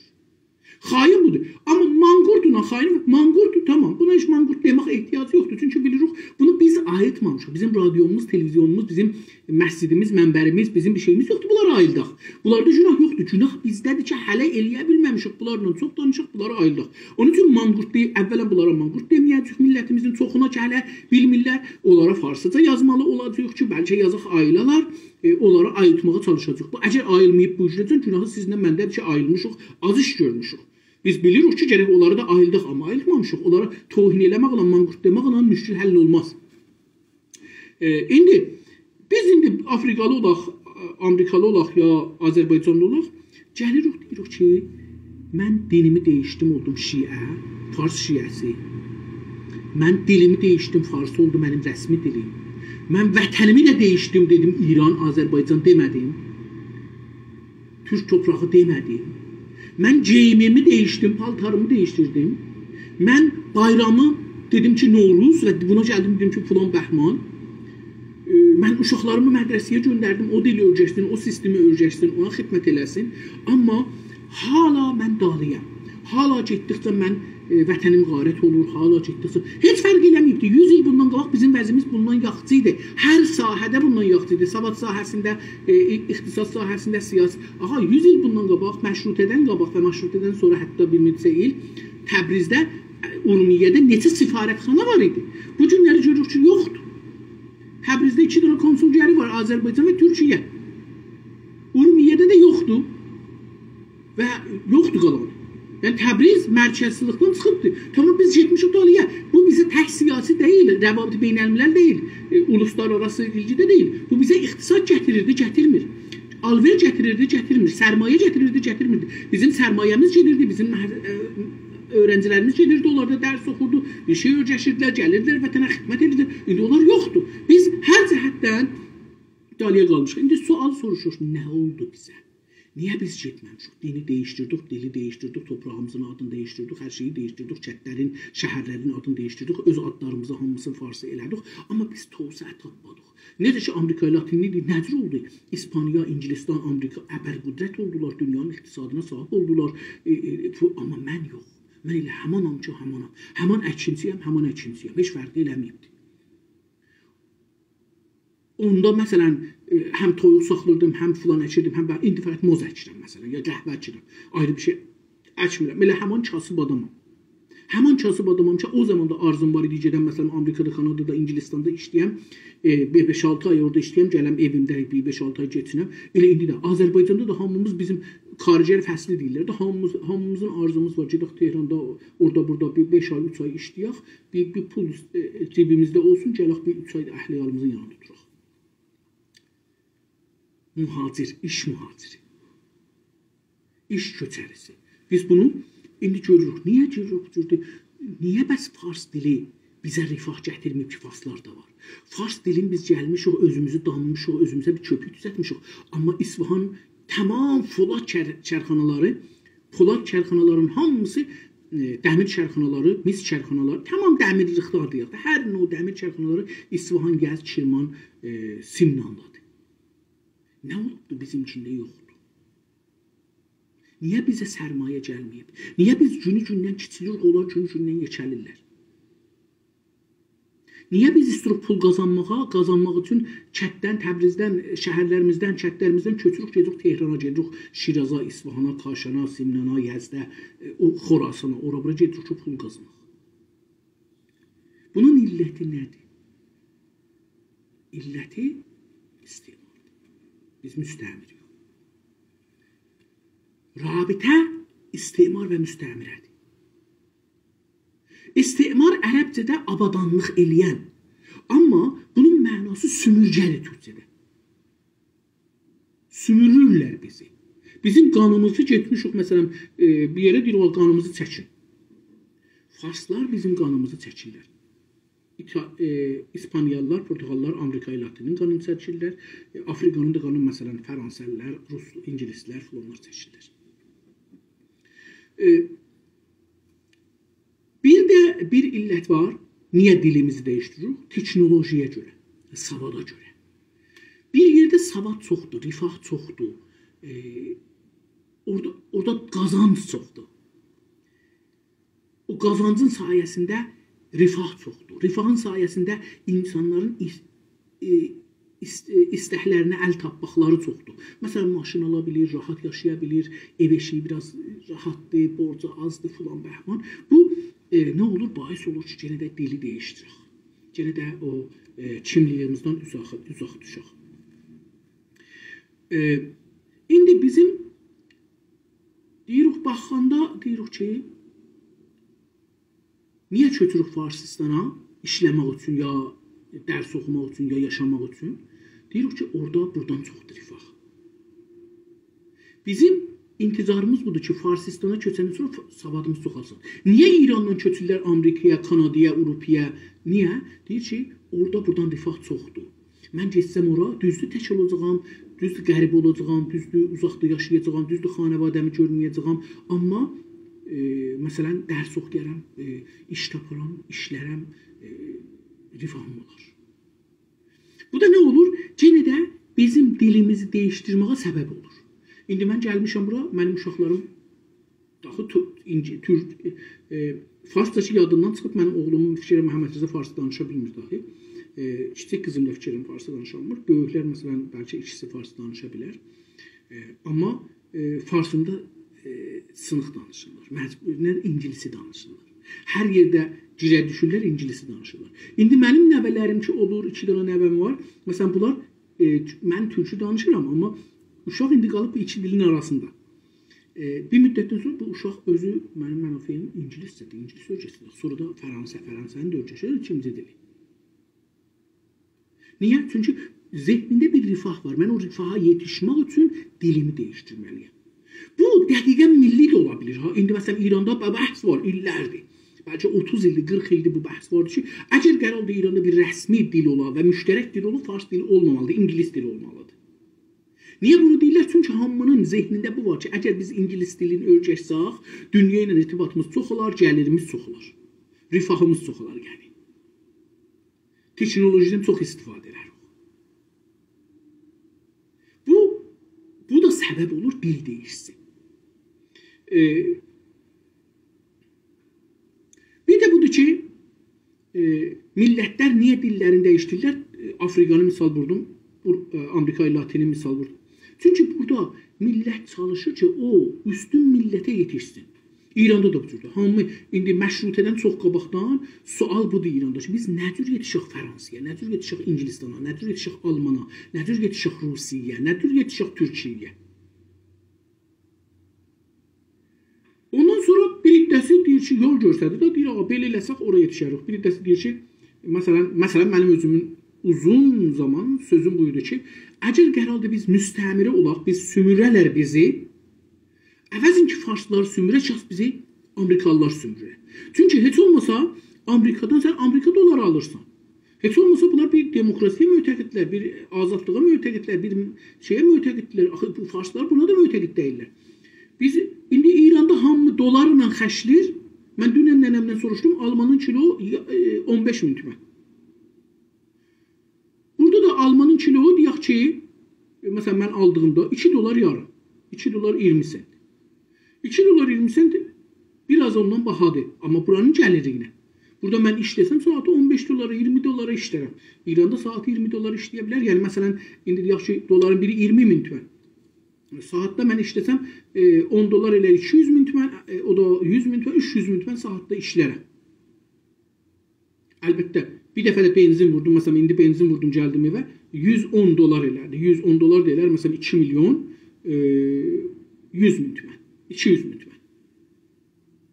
خائن بودور. آمما مانقورتلا خائن، مانقورتدور، تامام. بونا هئچ مانقورت دئمک احتیاجی یوخدور. چونکی بیلیریک، بونو بیز آییلتمامیشیق. بیزیم رادیوموز، تلویزیونوموز، بیزیم مسجدیمیز، منبریمیز، بیزیم بیر شئییمیز یوخدور بونلاری آییلداق. بونلاردا گوناه یوخدور. گوناه بیزده‌دیر کی، هله ائلیه بیلمه‌میشیک بونلارلا چوخ دانیشاق، بونلاری آییلداق. اونون اوچون مانقورت دئییل، اولاً بونلارا مانقورت دئمه‌یه‌جه‌ییک، میللتیمیزین چوخونا کی، هله بیلمیرلر. اونلارا فارسیجا یازمالی اولاجاغیق کی، بلکه یازاق آییلالار، ائ، اونلاری آییلتماغا چالیشاجاغیق. بو، اگر آییلماییب بو اوجوره‌جن، گوناهی سیزینله منده‌دیر کی، آییلمیشیق، آز ایش گؤرموشوک. بیز بیلیریک کی، گرک اونلاری دا آییلداق، آمما آییلتمامیشیق. اونلارا توهین ائله‌مکله، مانقورت دئمکله مشکل حل اولماز. ائ، ایندی بیز ایندی آفریقالی اولاق، آمریکالی اولاق یا آذربایجانلی اولاق، گلیریک، دئییریک کی، من دینیمی دییشدیم، اولدوم شیعه، فارس شیعه‌سی. من دیلیمی دییشدیم، فارسی اولدو منیم رسمی دیلیم. من وطنیمی ده دییشدیم، دئدیم ایران، آذربایجان دئمه‌دیم. تورک توپراغی دئمه‌دیم. من گئییمیمی دییشدیم، پالتاریمی دییشدیردیم. من بایرامی دئدیم کی، نوروز و بونا گلدیم، دئدیم کی، فلان بهمان. ائ، من اوشاقلاریمی مدرسه‌یه گؤندردیم، او دیلی اؤیرشسین، او سیستمی اؤیرشسین، اونا خدمت ائله‌سین. آمما حالا من دالییام. حالا گئتدیکجه من، ائ، وطنیم غارت اولور، حالا گئتدیکجه. هئچ فرق ائله‌مه‌ییبدی. یوز ایل بوندان قاباق بیزیم وضعیمیز بوندان یاخشی ایدی. هر ساحه‌ده بوندان یاخشی ایدی. سواد ساحه‌سینده، ائ، ای-، اقتصاد ساحه‌سینده، سیاسی. آغا، یوز ایل بوندان قاباق، مشروطه‌دن قاباق و مشروطه‌دن سونرا حتی بیر نئچه ایل تبریزده، ائ، اورمیه‌ده نئچه سفارتخانا وار ایدی. بو گونلری گؤروروک کی، یوخدور. تبریزده ایکی دنه کنسولگری وار، آذربایجان و تورکیه. اورمیه‌ده ده یوخدور. و یوخدور قالان. یعنی، تبریز مرکزچیلیکدن چیخیبدیر. تامام، بیز گئتمیشیک دالییا. بو بیزه تک سیاسی دئییل، روابط بین‌الملل دئییل، ائ، اولوسلارآراسی ایلگیده دئییل. بو بیزه اقتصاد گتیریردی، گتیرمیر. آلوئر گتیریردی، گتیرمیر. سرمایه گتیریردی، گتیرمیردی. بیزیم سرمایه‌میز گئدیردی، بیزیم مه-، ائ، اؤیرنجیلریمیز گئدیردی، اونلاردا درس اوخوردو، بیر شئی اؤیرشیردیلر، گلیردیلر وطنه، خدمت ائدیردیلر. ایندی اونلار یوخدور. بیز هر جهتدن دالییا قالمیشیق. ایندی سؤال سوروشور، نه اولدو بیزه؟ نییه بیز گئتمه‌میشیک؟ دینی دییشدیردیک، دیلی دییشدیردیک، توپراغیمیزین آدینی دییشدیردیک، هر شئیی دییشدیردیک، کندلرین، شهرلرین آدینی دییشدیردیک، اؤز آدلاریمیزی هامیسینی فارسی ائله‌دیک، آمما بیز توسعه تاپمادیق. نئجه کی، آمریکا لاتینلی ایدی، نئجور اولدو؟ ایسپانیا، اینگیلیستان، آمریکا، ابرقدرت اولدولار، دونیانین اقتصادینا صاحیب اولدولار. ائ، ائ، فو-، آمما من یوخ. من ائله همانام کی، همانام. همان اکینچی‌یم، همان اکینچی‌یم. هئچ فرق ائله‌مه‌ییبدی. اوندا، مثلا، ائ، هم تویوق ساخلیردیم، هم فلان اکیردیم، هم به-، ایندی فقط موز اکیرم، مثلا، یا قهوه اکیرم. آیری بیر شئی اکمیرم. ائله همان کاسیب آدامام. همان کاسیب آدامام کی، او زامان دا آرزوم وار ایدی، گئدم، مثلا، آمریکادا، کانادادا، اینگیلیستاندا ایشله‌یم، ائ، بیر بئش-آلتی آی اورادا ایشله‌یم، گلم ائویمده بیر بئش-آلتی آی کئچینم. ائله ایندی ده آذربایجاندا دا هامیمیز بیزیم کارگر فصلی دئییرلر ده، هامیمیز، هامیمیزین آرزوموز وار، گئدک تهراندا، اورادا، بورادا بیر بئش آی، اوچ آی ایشله‌یک، بیر، بیر پول، ائ، جیبیمیزده اولسون، گلک بیر اوچ آی دا اهل عیالیمیزین یانیندا اوتوراق. مهاجر، ایش مهاجری. ایش کؤچریسی. بیز بونو ایندی گؤروروک. نییه گؤروروک بو جوردور؟ نییه بس فارس دیلی بیزه رفاه گتیرمه‌ییب کی، فارسلاردا وار؟ فارس دیلین بیز گلمیشیک، اؤزوموزو دانمیشیق، اؤزوموزه بیر کؤپوک دوزلتمیشیک. آمما اصفهان تمام فولاد کر-، کارخانالاری، فولاد کارخانالارین هامیسی، ائ، دمیر کارخانالاری، مس کارخانالاری، تمام دمیرلیکلر دئیک ده، هر نوع دمیر کارخانالاری اصفهان، یزد، کرمان، ائ، سمناندادیر. نه اولوبدور بیزیمکینده یوخدور؟ نییه بیزه سرمایه گلمه‌ییب؟ نییه بیز گونو گوندن کیچیلیریک، اونلار گونو گوندن یئکه‌لیرلر؟ نییه بیز ایستیریک پول قازانماغا، قازانماق اوچون کنددن، تبریزدن، شهرلریمیزدن، کندلریمیزدن کؤچوروک، گئدیریک تهرانا، گئدیریک شیرازا، اصفهانا، کاشانا، سمنانا، یزده، ائ، او خراسانا، اورا بورا گئدیریک کی، پول قازاناق؟ بونون علتی نه‌دیر؟ علتی استعماردیر. بیز مستعمریک. رابطه استعمار و مستعمره‌دیر. استعمار عربجه‌ده آبادانلیق ائله‌ین، آمما بونون معناسی سومورگه‌دیر تورکجه‌ده. سومورورلر بیزی. بیزیم قانیمیزی گئتمیشیک، مثلا، ائ، بیر یئره دئییر، «او قانیمیزی چکین.» فارسلار بیزیم قانیمیزی چکیرلر. ایتا-، ائ، ایسپانیالیلار، پرتغاللیلار، آمریکای لاتینین قانینی چکیرلر. ائ، آفریقانین دا قانینی، مثلا، فرانسه‌لیلر، روس، اینگیلیسلر، فلانلار چکیرلر. ائ، بیر ده بیر علت وار. نییه دیلیمیزی دییشدیریریک؟ تکنولوژی‌یه گؤره، ساوادا گؤره. بیر یئرده ساواد چوخدور، رفاه چوخدور، ائ، اورادا، اورادا قازانج چوخدور. او قازانجین سایه‌سینده رفاه چوخدور. رفاهین سایه‌سینده اینسانلارین ایس-، ائ، ایس-، ائ، ایستکلرینه ال تاپماقلاری چوخدور. مثلا، ماشین آلا بیلیر، راحت یاشایا بیلیر، ائو ائشیگی بیر آز راحتدیر، بورجو آزدیر، فلان بهمان. بو، ائ، نه اولور؟ باعث اولور کی، یئنه ده دیلی دییشدیرک. یئنه ده او، ائ، کیملیگیمیزدن اوزاق، اوزاق دوشک. ائ، ایندی بیزیم دئییریک، باخاندا دئییریک کی، نییه کؤچوروک فارسیستانا ایشله‌مک اوچون، یا درس اوخوماق اوچون، یا یاشاماق اوچون؟ دئییریک کی، اورادا بورادان چوخدور رفاه. بیزیم انتظاریمیز بودور کی، فارسیستانا کؤچندن سونرا ف-، سوادیمیز چوخالسین. نییه ایراندان کؤچورلر آمریکایا، کانادایا، آوروپایا؟ نییه؟ دئییر کی، اورادا بورادان رفاه چوخدور. من گئتسم اورا، دوزدور تک اولاجاغام، دوزدور غریبه اولاجاغام، دوزدور اوزاقدا یاشایاجاغام، دوزدور خانواده‌می گؤرمه‌یه‌جه‌یم. آمما، ائ، مثلا، درس اوخویارام، ائ، ایش تاپارام، ایشلرم، ائ، رفاهیم اولار. بو دا نه اولور؟ یئنه ده بیزیم دیلیمیزی دییشدیرمه‌یه سبب اولور. ایندی من گلمیشم بورا، منیم اوشاقلاریم آخی تو-، اینجی-، تور-، ائ، فارسجا کی یادیندان چیخیب، منیم اوغلومون فیکریم محمدرضا فارسی دانیشا بیلمیر داخی. ائ، کیچیک قیزیم دا فیکریم فارسی دانیشا بیلمیر. بؤیوکلر، مثلا، بلکه ایکیسی فارسی دانیشا بیلر. ائ، آمما، ائ، فارسینی دا، ائ، سینیق دانیشیرلار. مجبور، نه اینگیلیسی دانیشیرلار. هر یئرده گیره دوشورلر، اینگیلیسی دانیشیرلار. ایندی منیم نوه‌لریم کی اولور، ایکی دنه نوه‌م وار. مثلا، بونلار، ائ، تو-، من تورکو دانیشیرام، آمما اوشاق ایندی قالیب بو ایکی دیلین آراسیندا. ائ، بیر مدتدن سونرا بو اوشاق اؤزو منیم منافعیم اینگیلیسجه‌دیر، اینگیلیس اؤیره‌جک. سونرا دا فرانسه، فرانسه‌نین ده اؤیره‌جک، چونکی ایکینجی دیلی. نییه؟ چونکی ذهنینده بیر رفاه وار. من او رفاها یئتیشمک اوچون دیلیمی دییشدیرمه‌لی‌یم. بو دقیقا میللی ده اولا بیلیر، ها. ایندی، مثلا، ایراندا ب-، بحث وار، ایللردیر. بلکه اوتوز ایلدیر، قیرخ ایلدیر بو بحث واردیر کی، اگر قراردیر ایراندا بیر رسمی دیل اولا و مشترک دیل اولا، فارس دیلی اولمامالیدیر، اینگیلیس دیلی اولمالیدیر. نییه بونو دئییرلر؟ چونکی هامی‌نین ذهنینده بو وار کی، اگر بیز اینگیلیس دیلینی اؤیره‌شسک، دونیا ایله ارتباطیمیز چوخالار، گلیریمیز چوخالار. رفاهیمیز چوخالار، یعنی. تکنولوژی‌دن چوخ استفاده ائدریک. بو، بو دا سبب اولور دیل دییشسین. ائ، بیر ده بودور کی، ائ، میللتلر نییه دیللرینی دییشدیریرلر؟ ائ، آفریقانی مثال ووردوم، بو-، ائ، آمریکای لاتینی مثال ووردوم. چونکی بورادا میللت چالیشیر کی، او اوستون میللته یئتیشسین. ایراندا دا بو جوردور. هامی ایندی مشروطه‌دن چوخ قاباقدان سؤال بودور ایراندا کی، بیز نه جور یئتیشک فرانسایا، نه جور یئتیشک اینگیلیستانا، نه جور یئتیشک آلمانا، نه جور یئتیشک روسیه‌یه، نه جور یئتیشک تورکیه‌یه؟ اوندان سونرا بیر عده‌سی دئییر کی، یول گؤستردی ده، دئییر، «آغا، بئله ائله‌سک، اورا یئتیشریک.» بیر عده‌سی دئییر کی، مثلا، مثلا، منیم اؤزومون اوزون زامان سؤزوم بو ایدی کی، اگر قراردیر بیز مستعمره اولاق، بیز سؤموره‌لر بیزی، عوضین کی فارسلار سؤموره، شخص بیزی آمریکالیلار سؤموره. چونکی هئچ اولماسا آمریکادان سن آمریکا دلاری آلیرسان. هئچ اولماسا بونلار بیر دموکراسی‌یه معتقددیرلر، بیر آزادلیغا معتقددیرلر، بیر شئیه معتقددیرلر. آخی بو فارسلار بونا دا معتقد دئییللر. بیز ایندی ایراندا هامی دلارلا خرجله‌ییر. من دونن ننه‌مدن سوروشدوم، آلمانین کیلو، ائ، اون بئش مین تومن. بورادا دا آلمانین کیلویو، دئیک کی، ائ، مثلا، من آلدیغیمدا ایکی دلار یاریم، ایکی دلار اییرمی سنت. ایکی دلار اییرمی سنت بیر آز اوندان باهادیر. آمما بورانین گلیری ایله. بورادا من ایشله‌سم، ساعاتی اون بئش دلارا، اییرمی دلارا ایشله‌رم. ایراندا ساعاتی اییرمی دلار ایشله‌یه بیلر. یعنی، مثلا، ایندی دئیک کی، دلارین بیری اییرمی مین تومن. ساعاتدا من ایشله‌سم، ائ، اون دلار ائله‌ییر ایکی یوز مین تومن، ائ، او دا یوز مین تومن، اوچ یوز مین تومن ساعاتدا ایشله‌رم. البته، بیر دفعه ده بنزین ووردوم، مثلا، ایندی بنزین ووردوم، گلدیم ائوه، یوز اون دلار ائله‌دی. یوز اون دلار دا ائلر، مثلا، ایکی میلیون، ائ، یوز مین تومن، ایکی یوز مین تومن.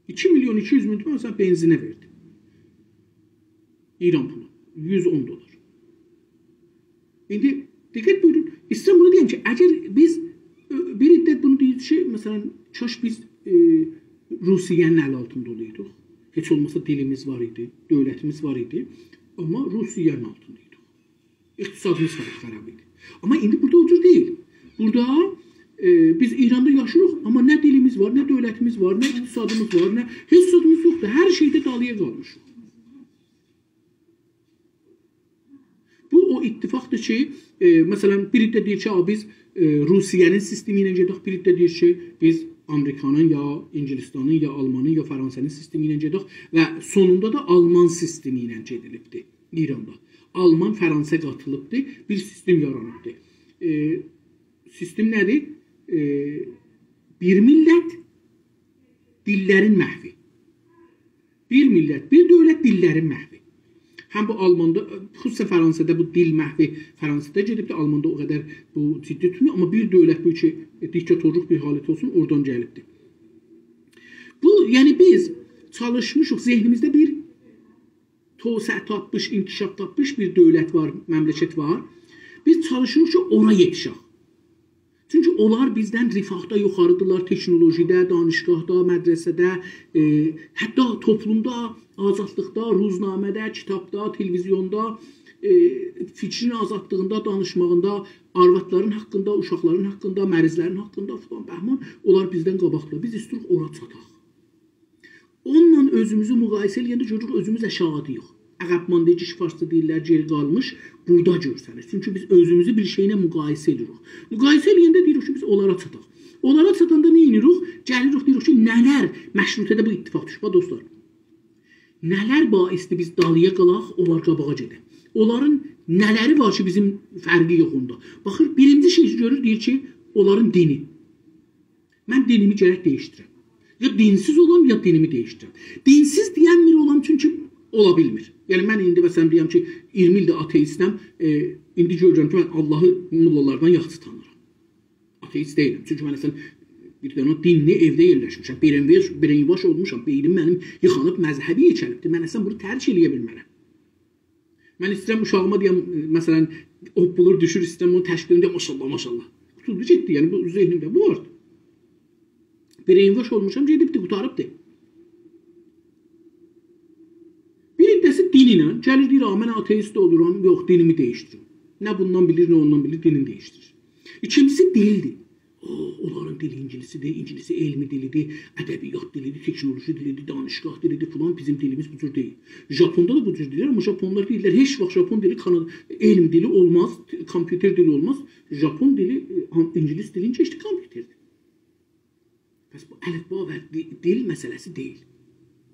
ایکی میلیون ایکی یوز مین تومن، مثلا، بنزینه وئردیم. ایران پولو، یوز اون دلار. ایندی دقت بویورون، ایسته‌ییرم بونو دئیم کی، اگر بیز، ائ، بیر عده بونو دئییر کی، مثلا، کاش بیز، ائ، روسیه‌نین ال آلتیندا اولایدیق. هئچ اولماسا دیلیمیز وار ایدی، دؤولتیمیز وار ایدی. آمما روسیه‌نین آلتیندا ایدیک. اقتصادیمیز خراب، خراب ایدی. آمما ایندی بورادا او جور دئییل. بورادا، ائ، بیز ایراندا یاشاییریق، آمما نه دیلیمیز وار، نه دؤولتیمیز وار، نه اقتصادیمیز وار، نه هئچ زادیمیز یوخدور. هر شئیده دالییا قالمیشیق. او اتفاقدیر کی، ائ، مثلا، بیری ده دئییر کی، «آ، بیز، ائ، روسیه‌نین سیستمی ایله گئدک»، بیری ده دئییر کی، «بیز آمریکانین، یا اینگیلیستانین، یا آلمانین، یا فرانسه‌نین سیستمی ایله گئدک» و سونوندا دا آلمان سیستمی ایله گئدیلیبدیر ایراندا. آلمان، فرانسه قاتیلیبدیر، بیر سیستم یارانیبدیر. ائ، سیستم نه‌دیر؟ ائ، بیر میللت، دیللرین محوی. بیر میللت، بیر دؤولت، دیللرین محوی. هم بو آلماندا، خصوصا فرانسه‌ده بو دیل محوی فرانسه‌ده گئدیبدیر، آلماندا او قدر بو جدی توتمور، آمما بیر دؤولت بو کی، دیکتاتورلوق بیر حالت اولسون، اورادان گلیبدیر. بو، یعنی بیز چالیشمیشیق، ذهنیمیزده بیر توسعه تاپمیش، انکشاف تاپمیش بیر دؤولت وار، مملکت وار. بیز چالیشیریق کی، اورا یئتیشک. چونکی اونلار بیزدن رفاهدا یوخاریدیرلار، تکنولوژیده، دانشگاهدا، مدرسه‌ده، ائ، حتی توپلومدا، آزادلیقدا، روزنامه‌ده، کیتابدا، تلویزیوندا، ائ، فیکرین آزادلیغیندا، دانیشماغیندا، آروادلارین حاقیندا، اوشاقلارین حاقیندا، مریضلرین حاقیندا فلان بهمان، اونلار بیزدن قاباقدادیر. بیز ایسته‌ییریک اورا چاتاق. اونونلا اؤزوموزو مقایسه ائله‌ینده گؤروروک، اؤزوموز آشاغیداییق. عقب‌ماندگی کی، فارسدا دئییرلر، گئری قالمیش، بورادا گؤرسنیر. چونکی بیز اؤزوموزو بیر شئیله مقایسه ائدیریک. مقایسه ائله‌ینده دئییریک کی، بیز اونلارا چاتاق. اونلارا چاتاندا نه ائدیریک؟ گلیریک، دئییریک کی، نه‌لر مشروطه‌ده بو اتفاق دوشوب، ها، دوستلار. نه‌لر باعثدیر بیز دالییا قالاق، اونلار قاباغا گئده. اونلارین نه‌لری وار کی، بیزیم فرقی یوخ اوندا. باخیر، بیرینجی شئی کی گؤرور، دئییر کی، اونلارین دینی. من دینیمی گرک دییشدیرم. یا دینسیز اولام، یا دینیمی دییشدیرم. دینسیز دئینمیر اولام، چونکی اولا بیلمیر. یعنی، من ایندی، مثلا، دئیم کی، اییرمی ایلدیر آتئیستم، ائ، ایندی گؤرورم کی، من آللاهی موللالاردان یاخشی تانیرام. آتئیست دئییلم. چونکی من، مثلا، بیر دنه دینلی ائوده یئرلشمیشم. برین‌واش، برین‌واش اولموشام. بئینیم منیم ییخانیب، مذهبی یئکه‌لیبدیر. من، اصلا، بونو ترک ائله‌یه بیلمرم. من ایسته‌ییرم اوشاغیما دئیم، مثلا، هوپپولور، دوشور، ایسته‌ییرم اونو تشویق ائدیم، دئیم، «ماشاءالله، ماشاءالله.» قوتولدو، گئتدی. یعنی، بو ذهنیمده بو واردی. برین‌واش اولموشام، گئدیبدی، قوتاریبدی. بیر عده‌سی دین ایله گلیر، دئییر، «آ، من آتئیست اولورام، یوخ، دینیمی دییشدیریم.» نه بوندان بیلیر، نه اوندان بیلیر، دینینی دییشدیریر. ایکینجیسی دیلدیر. او، اونلارین دیلی اینگیلیسی‌دیر، اینگیلیسی علمی دیلی‌دیر، ادبیات دیلی‌دیر، تکنولوژی دیلی‌دیر، دانشگاه دیلی‌دیر، فلان، بیزیم دیلیمیز بو جور دئییل. ژاپوندا دا بو جور دئییلر، آمما ژاپونلار دئییرلر، هئچ واخت ژاپون دیلی کانادا، علم دیلی اولماز، کامپیوتر دیلی اولماز. ژاپون دیلی، ائ، آن-، اینگیلیس دیلینی کئچدی، کامپیوتردیر. پس بو الفبا و دی-، دیل مسئله‌سی دئییل.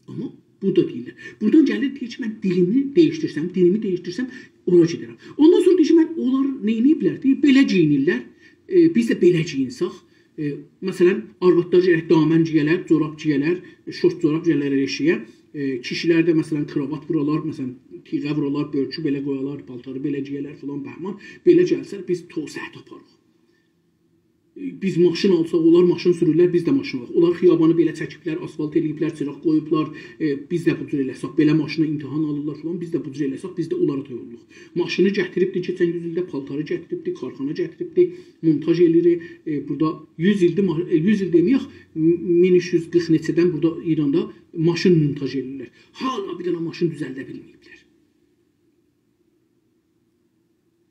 آمما بو دا دئییرلر. بورادان گلیر، دئییر کی، «من دیلیمی دییشدیرسم، دینیمی دییشدیرسم، اورا گئدرم.» اوندان سونرا دئییر کی، «من، اونلار نئینییبلر؟» دئییر، «بئله گئیینیرلر، ائ، بیز ده بئله گئیینسک.» ائ، مثلا، آروادلار گرک دامن گئیه‌لر، جوراب گئیه‌لر، شورت جوراب گئیه‌لر ائشییه. ائ، کیشیلر ده، مثلا، کراوات وورالار، مثلا، تیغه وورالار، بؤرکو بئله قویالار، پالتاری بئله گئیه‌لر، فلان بهمان. بئله گلسه، بیز توسعه تاپاریق. بیز ماشین آلساق، اونلار ماشین سورورلر، بیز ده ماشین آلاق. اونلار خیابانی بئله چکیبلر، آسفالت ائله‌ییبلر، چیراق قویوبلار، ائ، بیز ده بو جور ائله‌سک، بئله ماشینا امتحان آلیرلار فلان، بیز ده بو جور ائله‌سک، بیز ده اونلارا تای اولوروق. ماشینی گتیریبدی، کئچن یوز ایلده پالتاری گتیریبدی، کارخانا گتیریبدی، مونتاژ ائله‌ییر. ائ، بورادا یوز ایلدیر، ما-، ائ، یوز ایل دئمه‌یک، م-، مین اوچ یوز قیرخ نئچه‌دن بورادا ایراندا ماشین مونتاژ ائله‌ییرلر. حالا بیر دنه ماشین دوزلده بیلمه‌ییبلر.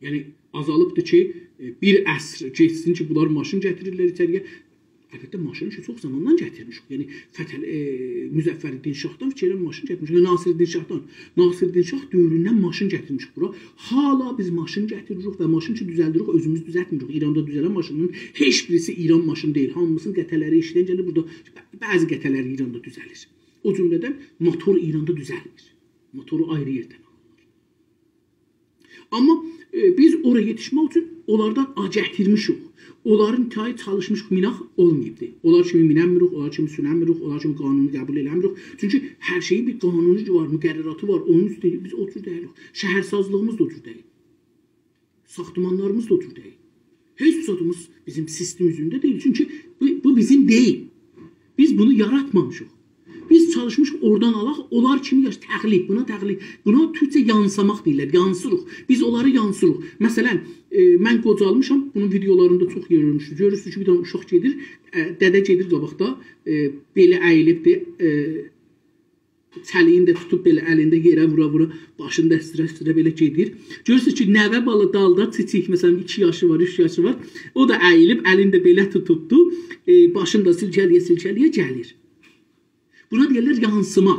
یعنی، آزالیبدیر کی، ائ، بیر عصر گئتسین کی، بونلار ماشین گتیریرلر ایچری‌یه. البته، ماشینی کی، چوخ زاماندان گتیرمیشیک. یعنی، فتح-، ائ، مظفرالدین شاهدان فیکر ائلیرم ماشین گتیرمیشیک. ناصرالدین شاهدان. ناصرالدین شاه دؤوروندن ماشین گتیرمیشیک بورا. حالا بیز ماشین گتیریریک و ماشین کی، دوزلدیریک، اؤزوموز دوزلتمیریک. ایراندا دوزلن ماشینین هئچ بیریسی ایران ماشینی دئییل. هامیسینین قطعه‌لری ائشیکدن گلیر، بورادا بعضی قطعه‌لری ایراندا دوزلیر. او جمله‌دن موتور ایراندا دوزلمیر. موتورو آیری یئردن آلیرلار. آمما، ائ، بیز اورا یئتیشمک اوچون اونلاردان آ گتیرمیشیک. اونلارین تایی چالیشمیشیق، میناق اولماییبدی. اونلار کیمی میننمیریک، اونلار کیمی سورنمیریک، اونلار کیمی قانونو قبول ائله‌میریک. چونکی هر شئیین بیر قانونو وار، مقرراتی وار. اونون اوسته بیز او جور دئییلیک. شهرسازلیغیمیز دا او جور دئییل. ساختمانلاریمیز دا او جور دئییل. هئچ زادیمیز بیزیم سیستم اوزرینده دئییل. چونکی بو، بو بیزیم دئییل. بیز بونو یاراتمامیشیق. بیز چالیشمیشیق اورادان آلاق، اونلار کیمی یاش-، تقلید، بونا تقلید، بونا تورکجه یانساماق دئییرلر، یانسیریق. بیز اونلاری یانسیریق. مثلا، ائ، من قوجالمیشام، بونون ویدئولاریندا چوخ گؤرموشدوک. گؤرورسونوز کی، بیر دنه اوشاق گئدیر، ائ، دده گئدیر قاباقدا، ائ، بئلی اییلیبدیر، ائ، چلیگینی ده توتوب بئله الینده یئره وورا-وورا، باشینی دا استیره-استیره بئله گئدیر. گؤرورسونوز کی، نوه بالا دالدا کیچیک، مثلا، ایکی یاشی وار، اوچ یاشی وار. او دا اییلیب، الینی ده بئله توتوبدو. ائ، باشینی دا سیلکه‌له‌یه-سیلکه‌له‌یه گلیر. بونا دئییرلر یانسیما.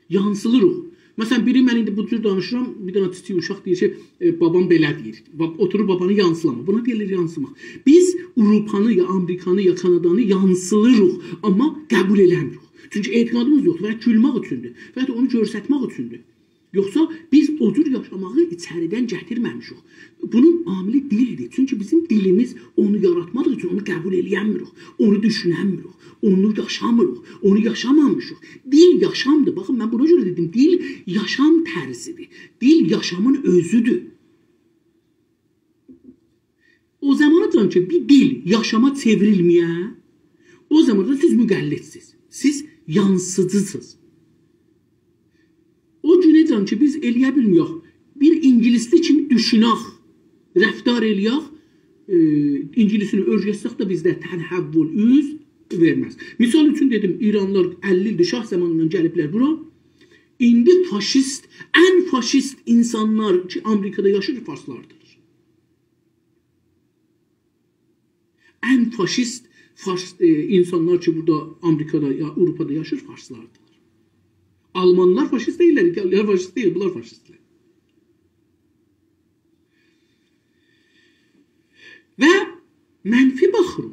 یانسیلیریق. مثلا، بیری، من ایندی بو جور دانیشیرام، بیر دنه کیچیک اوشاق دئییر کی، ائ، بابام بئله دئییر. باب-، اوتورور بابانی یانسیلاما. بونا دئییرلر یانسیماق. بیز آوروپانی، یا آمریکانی، یا کانادانی یانسیلیریق، آمما قبول ائله‌میریک. چونکی اعتقادیمیز یوخدور. فقط گولمک اوچوندور. فقط اونو گؤرستمک اوچوندور. یوخسا بیز او جور یاشاماغی ایچریدن گتیرمه‌میشیک. بونون عاملی دیلدیر. چونکی بیزیم دیلیمیز اونو یاراتمادیغی اوچون اونو قبول ائله‌ینمیریک. اونو دوشوننمیریک. اونو یاشامیریق. اونو یاشامامیشیق. دیل یاشامدیر. باخین، من بونا گؤره دئدیم، دیل یاشام طرزیدیر. دیل یاشامین اؤزودور. او زاماناجان کی، بیر دیل یاشاما چئوریلمه‌یه، او زاماندا سیز مقلدسیز. سیز یانسیجیسینیز. او گونه‌جان کی، بیز ائله‌یه بیلمیریک، بیر اینگیلیسلی کیمی دوشونک، رفتار ائله‌یک، ائ، اینگیلیسینی اؤیرشسک ده بیزده تحول اوز وئرمز. مثال اوچون دئدیم، ایرانلیلار اللی ایلدیر شاه زامانیندان گلیبلر بورا. ایندی فاشیست، ان فاشیست اینسانلار کی، آمریکادا یاشاییر، فارسلاردیر. ان فاشیست، فارس، ائ، اینسانلار کی، بورادا آمریکادا، یا آوروپادا یاشاییر، فارسلاردیر. آلمانلار فاشیست دئییللر، ایتالیالار فاشیست دئییل، بونلار فاشیستلر. و منفی باخیریق.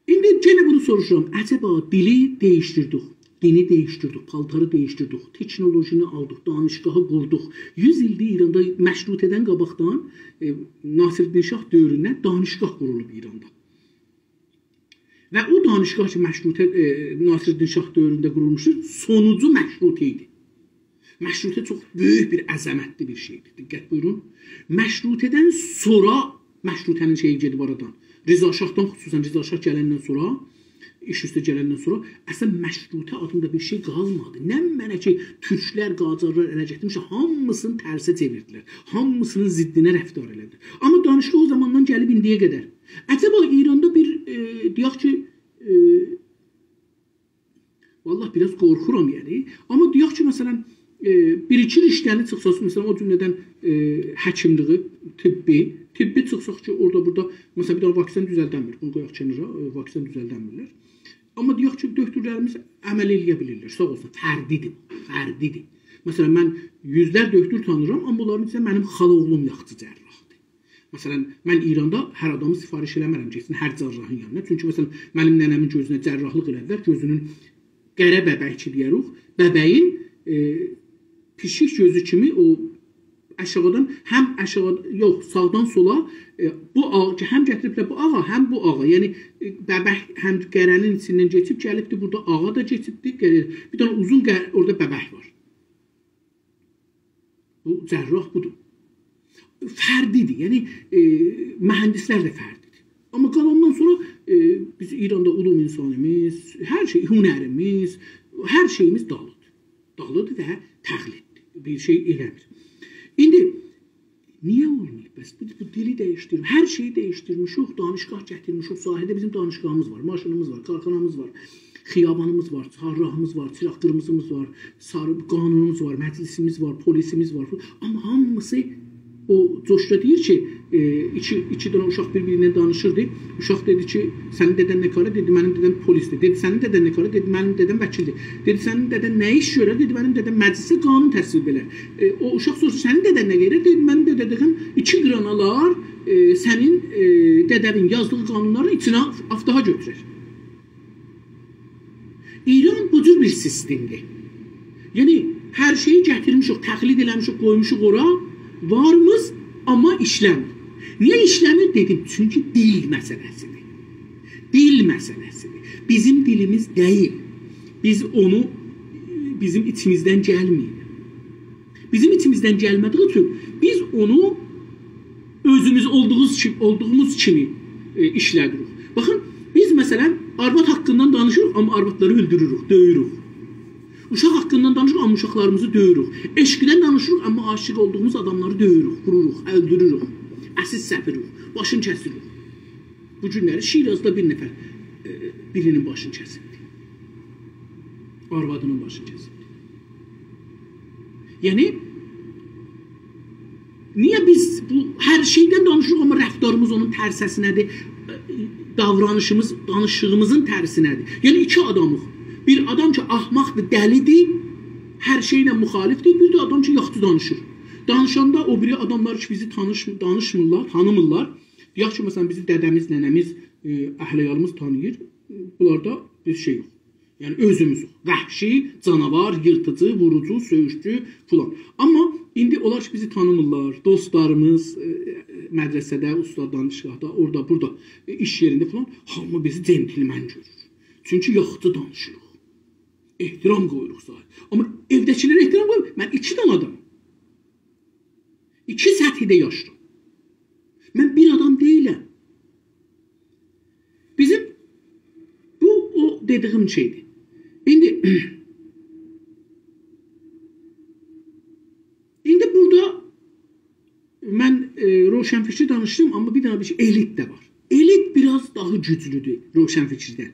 ایندی یئنه بونو سوروشورام. عجبا دیلی دییشدیردیک، دینی دییشدیردیک، پالتاری دییشدیردیک، تکنولوژینی آلدیق، دانشگاهی قوردوق. یوز ایلدیر ایراندا مشروطه‌دن قاباقدان، ائ، ناصرالدین شاه دؤوروندن دانشگاه قورولوب ایراندا. و او دانشگاه کی، مشروطه، ائ، ناصرالدین شاه دؤورونده قورولموشدو، سونوجو مشروطه ایدی. مشروطه چوخ بؤیوک بیر عظمتلی بیر شئیدیر. دقت بویورون. مشروطه‌دن سونرا مشروطه‌نین شئیی گئدیب آرادان. رضا شاهدان، خصوصا رضا شاه گلندن سونرا، ایش اوسته گلندن سونرا اصلا مشروطه آدیندا بیر شئی قالمادی. نمنه کی، تورکلر، قاجارلار اله گتیرمیش، هامیسینی ترسه چئویردیلر. هامیسینین ضدینه رفتار ائله‌دیلر. آمما دانشگاه او زاماندان گلیب ایندییه قدر. عجبا ایراندا بیر، ائ، دئیک کی، ائ، والله بیر آز قورخورام، یعنی. آمما دئیک کی، مثلا، ائ، بیر-ایکی رشته‌نی چیخساز، مثلا، او جمله‌دن، ائ، حکیملیگی، طبی، طبی چیخساق کی، اورادا بورادا، مثلا، بیر دنه واکسن دوزلدنمیر. بونو قویاق کنارا، ائ، واکسن دوزلدنمیرلر. آمما دئیک کی، دؤکتورلریمیز عمل ائله‌یه بیلیرلر، ساغ اولسون. فردیدیر، فردیدیر. مثلا، من یوزلر دؤکتور تانیییرام، آمما اونلارین ایچینده منیم خالااوغلوم یاخشی جراحدیر. مثلا، من ایراندا هر آدامی سفارش ائله‌مه‌رم گئتسین هر جراحین یانینا. چونکی، مثلا، منیم ننه‌مین گؤزونه جراحلیق ائله‌دیلر. گؤزونون قره ببک کی دئیه‌ریک، ببه‌یین، ائ، پیشیک گؤزو کیمی او آشاغیدان، هم آشاغی، یوخ، ساغدان سولا، ائ، بو آغا، هم گتیریبلر بو آغا، هم بو آغا. یعنی، ائ، ببک هم قره‌نین ایچیندن کئچیب گلیبدی، بورادا آغا دا کئچیبدی. قره، بیر دنه اوزون قره، اورادا ببک وار. بو جراح بودور. فردیدیر. یعنی، ائ، مهندسلر ده فردیدیر. آمما قالاندان سونرا، ائ، بیز ایراندا علوم انسانیمیز، هر شئی، هنریمیز، هر شئییمیز دالیدیر. دالیدیر و تقلیددیر. بیر شئی ائله‌میر. ایندی نییه اولماییب؟ بس بو، بو دیلی دییشدیرمیش، هر شئیی دییشدیرمیشیک، دانشگاه گتیرمیشیک، ساحه‌ده بیزیم دانشگاهیمیز وار، ماشینیمیز وار، کارخانامیز وار، خیابانیمیز وار، چهارراهیمیز وار، چیراغ قیرمیزیمیز وار، ساری قانونوموز وار، مجلسیمیز وار، پلیسیمیز وار. آمما هامیسی او جوشدا دئییر کی، ائ، ایکی، ایکی دنه اوشاق بیر-بیری ایله دانیشیردی. اوشاق دئدی کی، «سنین دده‌ن نه کاره؟» دئدی، «منیم دده‌م پلیسدیر.» دئدی، «سنین دده‌ن نه کاره؟» دئدی، «منیم دده‌م وکیلدیر.» دئدی، «سنین دده‌ن نه ایش گؤرر؟» دئدی، «منیم دده‌م مجلسده قانون تصویب ائلر.» ائ، او اوشاق سوروشدو، «سنین دده‌ن نه ائلر؟» دئدی، «منیم دده‌م ایکی قیران آلار، ائ، سنین، ائ، دده‌وین یازدیغی قانونلاری ایچینه آفتاها گؤتورر.» ایران بو جور بیر سیستمدیر. یعنی، هر شئیی گتیرمیشیک، تقلید ائله‌میشیک، قویموشوق اورا، واریمیز، آمما ایشله‌میر. نییه ایشله‌میر؟ دئدیم، چونکی دیل مسئله‌سیدیر. دیل مسئله‌سیدیر. بیزیم دیلیمیز دئییل. بیز اونو، بیزیم ایچیمیزدن گلمه‌ییب. بیزیم ایچیمیزدن گلمه‌دیگی اوچون بیز اونو اؤزوموز اولدوغوموز کی-، اولدوغوموز کیمی، ائ، ایشله‌دیریک. باخین، بیز، مثلا، آرواد حاققیندان دانیشیریق، آمما آروادلاری اؤلدوروروک، دؤیوروک. اوشاق حاققیندان دانیشیریق، آمما اوشاقلاریمیزی دؤیوروک. عشقدن دانیشیریق، آمما عاشق اولدوغوموز آداملاری دؤیوروک، ووروروق، اؤلدوروروک، اسیر سپیریک، باشینی کسیریک. بو گونلری شیرازدا بیر نفر، ائ، بیرینین باشینی کسیبدی. آروادینین باشینی کسیبدی. یعنی، نییه بیز بو هر شئیدن دانیشیریق، آمما رفتاریمیز اونون ترسه‌سینه‌دیر، داورانیشیمیز، دانیشیغیمیزین ترسینه‌دیر؟ یعنی، ایکی آدامیق. بیر آدام کی، احمقدیر، دلی‌دیر، هر شئیله مخالفدیر، بیر ده آدام کی، یاخشی دانیشیر. دانیشاندا او بیری آداملار کی، بیزی تانیش-، دانیشمیرلار، تانیمیرلار. دئیک کی، مثلا، بیزی دده‌میز، ننه‌میز، ائ، اهل عیالیمیز تانیییر. بونلاردا بیر شئی یوخ. یعنی، اؤزوموزوک. وحشی، جاناوار، ییرتیجی، ووروجو، سؤیوشچو، فلان. آمما ایندی اونلار کی، بیزی تانیمیرلار، دوستلاریمیز، ائ، مدرسه‌ده، اوستادان، دانشگاهدا، اورادا، بورادا، ائ، ایش یئرینده فلان، هامی بیزی جنتلمن گؤرور. چونکی یاخشی دانیشیریق. احترام قویوروق ساحیب. آمما ائوده‌کیلره احترام قویمور. من ایکی دنه آدام. ایکی سطحده یاشاییرام. من بیر آدام دئییلم. بیزیم بو، او دئدیییم شئیدیر. ایندی، ایندی بورادا من، ائ، روشنفکری دانیشدیم، آمما بیر دنه بیر شئی، ائلیت ده وار. ائلیت بیر آز داها گوجلودور روشنفکردن.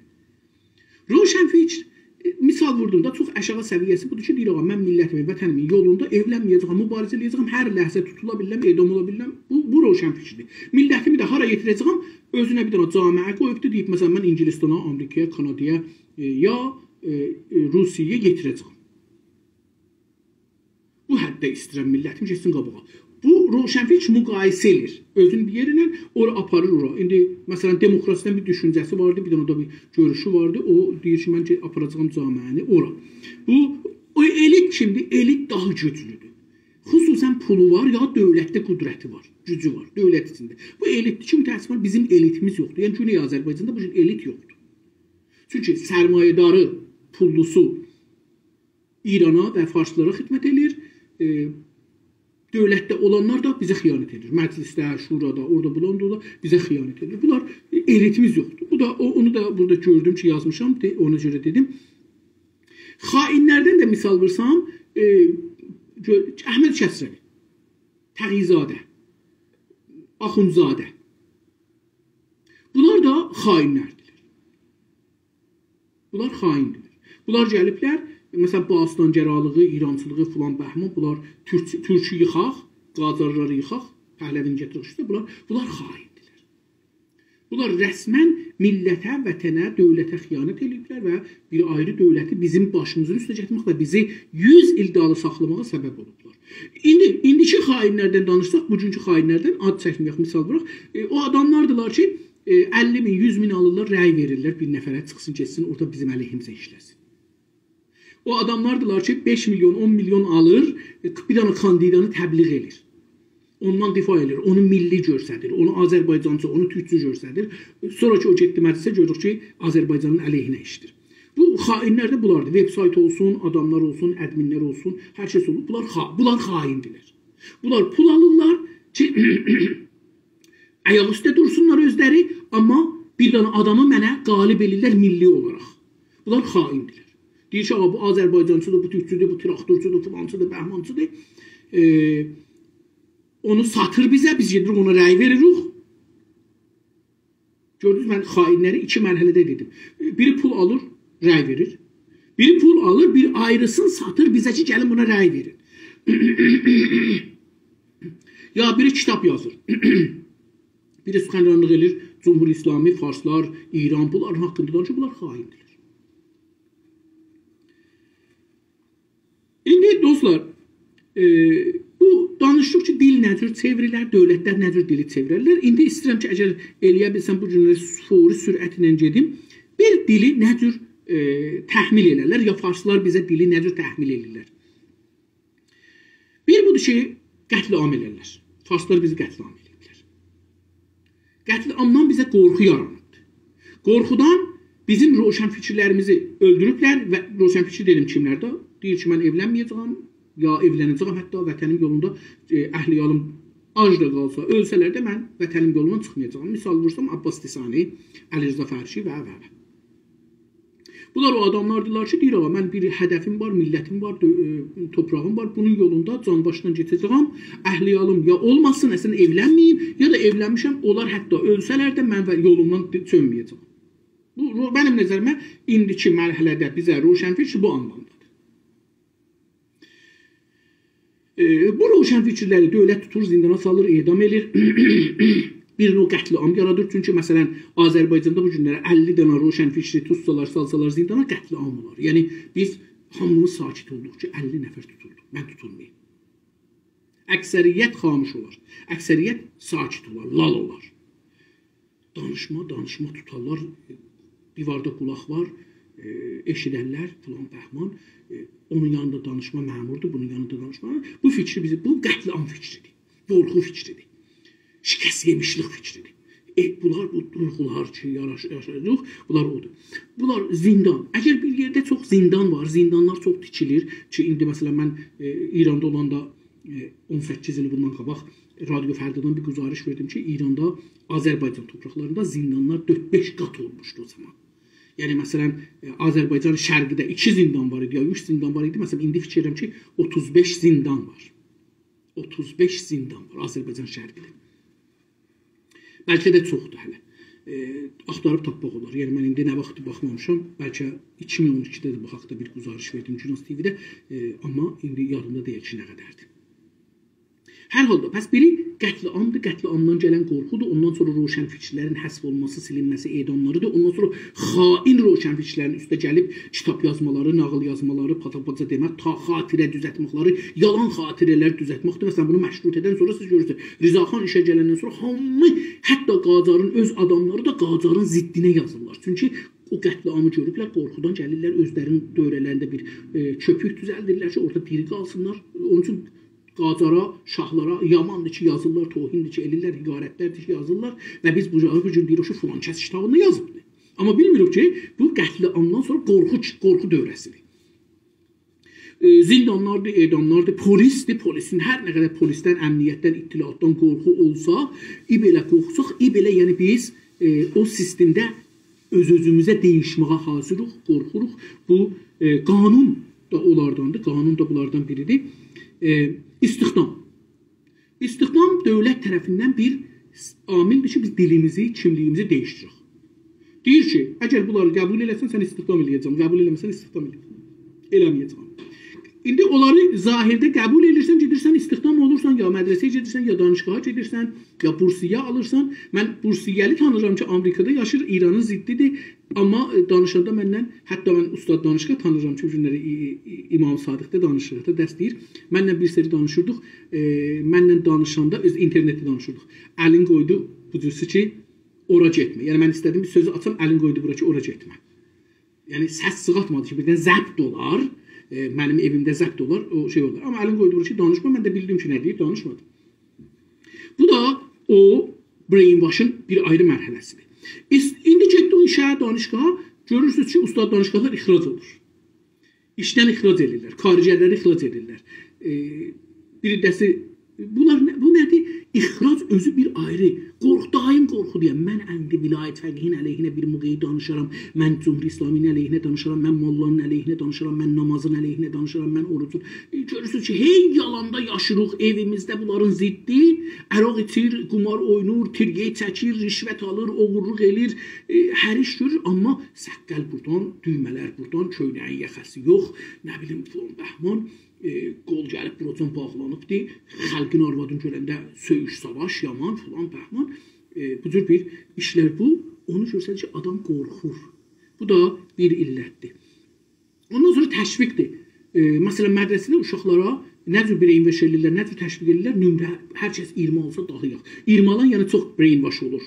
روشنفکر، ائ، مثال ووردوم دا، چوخ آشاغی سویه‌سی بودور کی، دئییر، «آغا، من میللتیمین، وطنیمین یولوندا ائولنمه‌یه‌جه‌یم، مبارزه ائله‌یه‌جه‌یم، هر لحظه توتولا بیلرم، اعدام اولا بیلرم.» بو، بو روشنفکردیر. میللتیمی ده هارا یئتیره‌جه‌یم، اؤزونه بیر دنه جامعه قویوبدور، دئییب، مثلا، من انگلستانا، آمریکایا، کانادایا، ائ، یا، ائ، ائ، روسیه‌یه یئتیره‌جه‌یم. بو حدده ایسته‌ییرم میللتیم گئتسین قاباغا. بو روشنفکر مقایسه ائله‌ییر اؤزون بیر یئرینن، اورا آپاریر اورا. ایندی، مثلا، دموکراسی‌دن بیر دوشونجه‌سی واردی، بیر دنه ده بیر گؤروشو واردی. او دئییر کی، من کی، آپاراجاغام جامعه‌نی اورا. بو، او ائلیت کیمدیر؟ ائلیت داها گوجلودور. خصوصا پولو وار، یا دؤولتده قدرتی وار، گوجو وار، دؤولت ایچینده. بو ائلیتدیر کی، متأسفانه بیزیم ائلیتیمیز یوخدور. یعنی، گونئی آذربایجاندا بو جور ائلیت یوخدور. چونکی سرمایه‌داری، پوللوسو، ایرانا و فارسلارا خدمت ائله‌ییر. ائ، دؤولتده اولانلار دا بیزه خیانت ائدیر. مجلسده، شورادا، اورادا، بورادا، اورادا بیزه خیانت ائدیر. بونلار، ائ، ائلیتیمیز یوخدور. بو دا، او، اونو دا بورادا گؤردوم کی، یازمیشام، دئ-، اونا گؤره دئدیم. خائن‌لردن ده مثال وورسام، ائ، گؤ-، احمد کسروی، تقی‌زاده، آخوندزاده. بونلار دا خائن‌لردیرلر. بونلار خائن‌دیرلر. بونلار گلیبلر، مثلا، باستان‌گرالیغی، ایرانچیلیغی، فلان بهمان، بونلار تورک، تورکو ییخاق، قاجارلاری ییخاق، پهلوی‌نی گتیرک اوسته، بونلار، بونلار خائن‌دیرلر. بونلار رسما میللته، وطنه، دؤولته خیانت ائله‌ییبلر و بیر آیری دؤولتی بیزیم باشیمیزین اوسته گتیرمک و بیزی یوز ایل دالی ساخلاماغا سبب اولوبلار. ایندی، ایندیکی خائن‌لردن دانیشساق، بوگونکو خائن‌لردن آد چکمه‌یک، مثال ووراق. ائ، او آداملاردیلار کی، ائ، اللی مین، یوز مین آلیرلار، رأی وئریرلر بیر نفره، چیخسین، گئتسین، اورادا بیزیم علیهیمیزه ایشله‌سین. او آداملاردیلار کی، بئش میلیون، اون میلیون آلیر، ائ، بیر دنه کاندیدانی تبلیغ ائله‌ییر. اوندان دفاع ائله‌ییر، اونو میللی گؤرسدیر، اونو آذربایجانچی، اونو تورکچو گؤرسدیر. سونرا کی، او گئتدی مجلسه، گؤروروک کی، آذربایجانین علیهینه ایشله‌ییر. بو خائن‌لر ده بونلاردیر. وب‌سایت اولسون، آداملار اولسون، ادمین‌لر اولسون، هر کس اولسون. بونلار خا-، بونلار خائن‌دیرلر. بونلار پول آلیرلار کی، آیاق اوسته دورسونلار اؤزلری، آمما بیر دنه آدامی منه غالب ائله‌ییرلر میللی اولاراق. بونلار خائن‌دیرلر. دئییر کی، «آغا، بو آذربایجانچیدیر، بو تورکچودور، بو تراختورچودور، فلانچیدیر، بهمانچیدیر.» ائ، اونو ساتیر بیزه، بیز گئدیریک اونا رأی وئریریک. گؤردونوز، من خائن‌لری ایکی مرحله‌ده دئدیم. بیری پول آلیر، رأی وئریر. بیری پول آلیر، بیر آیریسینی ساتیر بیزه کی، گلین بونا رأی وئرین. یا بیری کیتاب یازیر. بیری سخنرانلیق ائله‌ییر، جمهوری اسلامی، فارسلار، ایران، بونلارین حاقیندا دانیشیر، بونلار خائن‌دیرلر. ایندی، دوستلار، ائ، بو دانیشدیق کی، دیل نه جور چئوریلر، دؤولتلر نه جور دیلی چئویررلر. ایندی ایسته‌ییرم کی، اگر ائله‌یه بیلسم، بو گونلری فوری سرعتله گئدیم. بیر دیلی نه جور، ائ، تحمیل ائلرلر، یا فارسلار بیزه دیلی نه جور تحمیل ائلرلر. بیر بودور کی، قتل‌عام ائلرلر. فارسلار بیزی قتل‌عام ائله‌ییبلر. قتل‌عامدان بیزه قورخو یارانیبدیر. قورخودان بیزیم روشنفکرلریمیزی اؤلدوروبلر و روشنفکر دئدیم کیملر ده، دئییر کی، من ائولنمه‌یه‌جه‌یم، یا ائولنه‌جه‌یم، حتی وطنیم یولوندا، ائ، اهل عیالیم آج دا قالسا، اؤلسه‌لر ده من وطنیم یولوندان چیخمایاجاغام. مثال وورسام، عباس لسانی، علیرضا فرشی و، و، و. بونلار او آداملاردیلار کی، دئییر، «آغا، من بیر هدفیم وار، میللتیم وار، دؤ-، ائ، توپراغیم وار، بونون یولوندا جانباشینان کئچه‌جه‌یم، اهل عیالیم یا اولماسین، اصلینده ائولنمه‌ییم، یا دا ائولنمیشم، اونلار حتی اؤلسه‌لر ده من و یولومدان د-، چؤنمه‌یه‌جه‌یم.» بو، رو-، منیم نظریمه ایندیکی مرحله‌ده بیزه روشنفکر بو آنلامدادیر. ائ، بو روشنفکرلری دؤولت توتور، زیندانا سالیر، اعدام ائله‌ییر. بیر نوع قتل‌عام یارادیر. چونکی، مثلا، آذربایجاندا بو گونلری اللی دنه روشنفکری توتسالار، سالسالار زیندانا، قتل‌عام اولار. یعنی، بیز هامیمیز ساکت اولدوق کی، اللی نفر توتولدو. من توتولماییم. اکثریت خاموش اولار. اکثریت ساکت اولار، لال اولار. دانیشما، دانیشما توتارلار. دیواردا قولاق وار، ائ، ائشیدرلر، فلان بهمان. ائ، اونون یانیندا دانیشما مأموردور، بونون یانیندا دانیشما. بو فیکری بیزه، بو قتل‌عام فیکریدیر. قورخو فیکریدیر. شکست یئمیشلیک فیکریدیر. ائ، بونلار بو دویغولار کی، یاراش-، یاشایاجاق، بونلار اودور. بونلار زیندان. اگر بیر یئرده چوخ زیندان وار، زیندانلار چوخ تیکیلیر کی، ایندی، مثلا، من، ائ، ایراندا اولاندا، ائ، اون سککیز ایل بوندان قاباق رادیو فردادان بیر گزارش وئردیم کی، ایراندا، آذربایجان تورپاقلاریندا زیندانلار دؤرد-بئش قات اولموشدو او زامان. یعنی، مثلا، ائ، آذربایجان شرقیده ایکی زیندان وار ایدی، یا اوچ زیندان وار ایدی. مثلا، ایندی فیکیر ائدیرم کی، اوتوز بئش زیندان وار. اوتوز بئش زیندان وار آذربایجان شرقیده. بلکه ده چوخدور هله. ائ، آختاریب تاپماق اولار. یعنی، من ایندی نه واخت باخمامیشام، بلکه ایکی مین اون ایکیده ده بو حاقدا بیر گزارش وئردیم گوناز تی‌وی‌ده. ائ، آمما ایندی یادیمدا دئییل کی، نه قدردیر. هر حالدا، پس بیری قتل‌عامدیر، قتل‌عامدان گلن قورخودور، اوندان سونرا روشنفکرلرین حذف اولماسی، سیلینمه‌سی، اعداملاریدیر، اوندان سونرا خائن روشنفکرلرین اوسته گلیب کیتاب یازمالاری، ناغیل یازمالاری، پاتاپاجا دئمک، تا خاطره دوزلتمکلری، یالان خاطره‌لر دوزلتمکدیر. مثلا، بونو مشروطه‌دن سونرا سیز گؤرورسونوز، رضا خان ایشه گلندن سونرا هامی، حتی قاجارین اؤز آداملاری دا قاجارین ضدینه یازیرلار. چونکی او قتل‌عامی گؤروبلر، قورخودان گلیرلر، اؤزلرین دؤوره‌لرینده بیر، ائ، کؤپوک دوزلدیرلر کی، اورادا دیری قالسینلار. اونون اوچون قاجارا، شاهلارا یاماندیر کی، یازیرلار، توهیندیر کی، ائلیرلر، حقارتلردیر کی، یازیرلار و بیز بو، بو گون دئییریک کی، فلان کس کیتابیندا یازیبدیر. آمما بیلمیریک کی، بو قتل‌عامدان سونرا قورخو، قورخو دؤوره‌سیدیر. ائ، زیندانلاردیر، اعداملاردیر، پلیسدیر، پلیسین هر نه قدر پلیسدن، امنیتدن، اطلاعاتدان قورخو اولسا، ای بئله قورخساق، ای بئله، یعنی بیز، ائ، او سیستمده اؤز-اؤزوموزه دَییشمه‌یه حاضیریق، قورخوروق. بو، ائ، قانون دا اونلارداندیر، قانون دا بونلاردان بیریدیر. ائ، استخدام. استخدام دؤولت طرفیندن بیر عاملدیر کی، بیز دیلیمیزی، کیملیگیمیزی دَییشدیرک. دئییر کی، اگر بونلاری قبول ائله‌سن، سن استخدام ائله‌یه‌جم، قبول ائله‌مه‌سن، استخدام ائله‌یه‌جم. ائله‌مه‌یه‌جم. ایندی اونلاری ظاهرده قبول ائدیرسن، گئدیرسن، استخدام اولورسان، یا مدرسه‌یه گئدیرسن، یا دانشگاها گئدیرسن، یا بورسیه آلیرسان. من بورسیه‌لی تانیرام کی، آمریکادا یاشیر، ایرانین ضدیدیر. آمما، ائ، دانیشاندا منن، حتی من اوستاد دانشگاه تانیرام کی، بو گونلری ای-، ای-، امام صادقده دانشلیقدا درس دئییر. منن بیر سری دانیشیردیق، ائ، منن دانیشاندا، اؤز اینترنتده دانیشیردیق. الین قویدو بو جورسو کی، اورا گئتمه. یعنی، من ایسته‌دیم بیر سؤزو آچام، الین قویدو بورا کی، اورا گئتمه. یعنی، سس چیخارتمادی کی، بیردن ضبط اولار، ائ، منیم ائویمده ضبط اولار، او شئی اولار. آمما الین قویدو بورا کی، دانیشما، من ده بیلدیم کی، نه دئییر، دانیشمادیم. بو دا او brainwashین بیر آیری مرحله‌سیدیر. ایس-، ایندی گئتدی او ایشه، دانشگاها، گؤرورسونوز کی، اوستاد دانشگاهلار اخراج اولور. ایشدن اخراج ائدیرلر، کارگرلری اخراج ائدیرلر. ائ، بیر عده‌سی، بونلار نه، بو نه‌دیر؟ اخراج اؤزو بیر آیری قورخو، دائم قورخو دئیه. من ایندی ولایت فقیهین علیهینه بیر موقع دانیشارام، من جمهوری اسلامی‌نین علیهینه دانیشارام، من موللانین علیهینه دانیشارام، من نمازین علیهینه دانیشارام، من اوروجون. ائ، گؤرورسونوز کی، هئی یالاندا یاشیریق، ائویمیزده بونلارین ضدی، عرق ایچیر، قمار اوینور، تیرگئی چکیر، رشوت آلیر، اوغورلوق ائلیر، ائ، هر ایش گؤرور، آمما سققل بورادان، دویمه‌لر بورادان، کؤینه‌یین یاخاسی یوخ، نه بیلیم، فلان بهمان، ائ، قول گلیب بوراجان باغلانیبدیر، خالقین آروادین گؤرنده سؤیوش، ساواش، یامان، فلان بهمان، ائ، بو جور بیر ایشلر بو، اونو گؤستریر کی، آدام قورخور. بو دا بیر علتدیر. اوندان سونرا تشویقدیر. ائ، مثلا، مدرسه‌ده اوشاقلارا نه جور brainwash ائدیرلر، نه جور تشویق ائدیرلر، نمره هر کس اییرمی آلسا داها یاخشی. اییرمی آلان، یعنی چوخ brainwash اولور.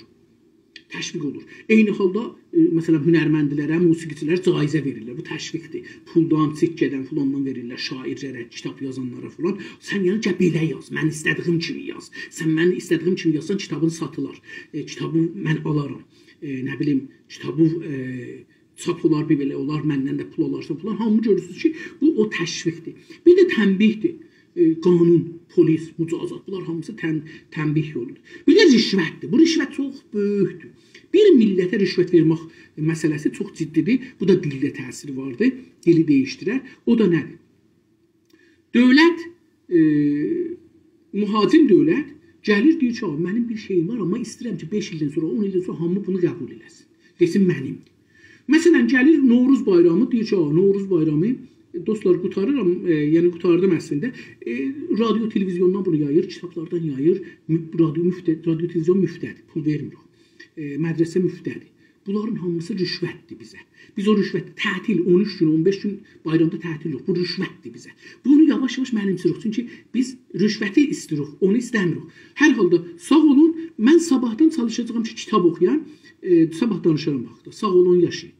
تشویق اولور. عینی حالدا، ائ، مثلا، هنرمندلره، موسیقیچیلره جایزه وئریرلر. بو تشویقدیر. پولدان، سکه‌دن، فلاندان وئریرلر. شاعرلره، کیتاب یازانلارا فلان. سن، یعنی، گل بئله یاز، من ایسته‌دیگیم کیمی یاز. سن من ایسته‌دیگیم کیمی یازسان، کیتابین ساتیلار. ائ، کیتابی من آلارام. ائ، نه بیلیم، کیتابی، ائ، چاپ اولار، بیر بئله اولار، مندن ده پول آلارسان فلان. هامی گؤرورسونوز کی، بو او تشویقدیر. بیر ده تنبیهدیر. ائ، قانون، پلیس، مجازات، بونلار هامیسی تن-، تنبیه یولودور. بیر ده رشوتدیر. بو رشوت چوخ بؤیوکدور. بیر میللته رشوت وئرمک مسئله‌سی چوخ جدی‌دیر. بو دا دیلده تأثیری واردیر. دیلی دَییشدیرر. او دا نه‌دیر؟ دؤولت، ائ، مهاجم دؤولت گلیر، دئییر کی، «آغا، منیم بیر شئییم وار، آمما ایسته‌ییرم کی، بئش ایلدن سونرا، اون ایلدن سونرا هامی بونو قبول ائله‌سین. دئسین، منیمدیر.» مثلا، گلیر نوروز بایرامی، دئییر کی، «آغا، نوروز بایرامی دوستلار، قوتاریرام، ائ، یعنی قوتاردیم اصلینده. ائ، رادیو، تلویزیوندان بونو یاییر، کیتابلاردان یاییر. مو-، رادیو مفته-، رادیو، تلویزیون مفته‌دیر، پول وئرمیر او. ائ، مدرسه مفته. بونلارین هامیسی رشوتدیر بیزه. بیز او رشوت، تعطیل، اون اوچ گون، اون بئش گون بایرامدا تعطیل یوخ. بو رشوتدیر بیزه. بونو یاواش-یاواش منیمسیروخ. چونکی بیز رشوتی ایستیروخ، اونو ایسته‌میروخ. هر حالدا ساغ اولون. من صاباحدان چالیشاجاغام کی، کیتاب اوخویام. ائ، صاباح دانیشارام باخدا. ساغ اولون، یاشایین.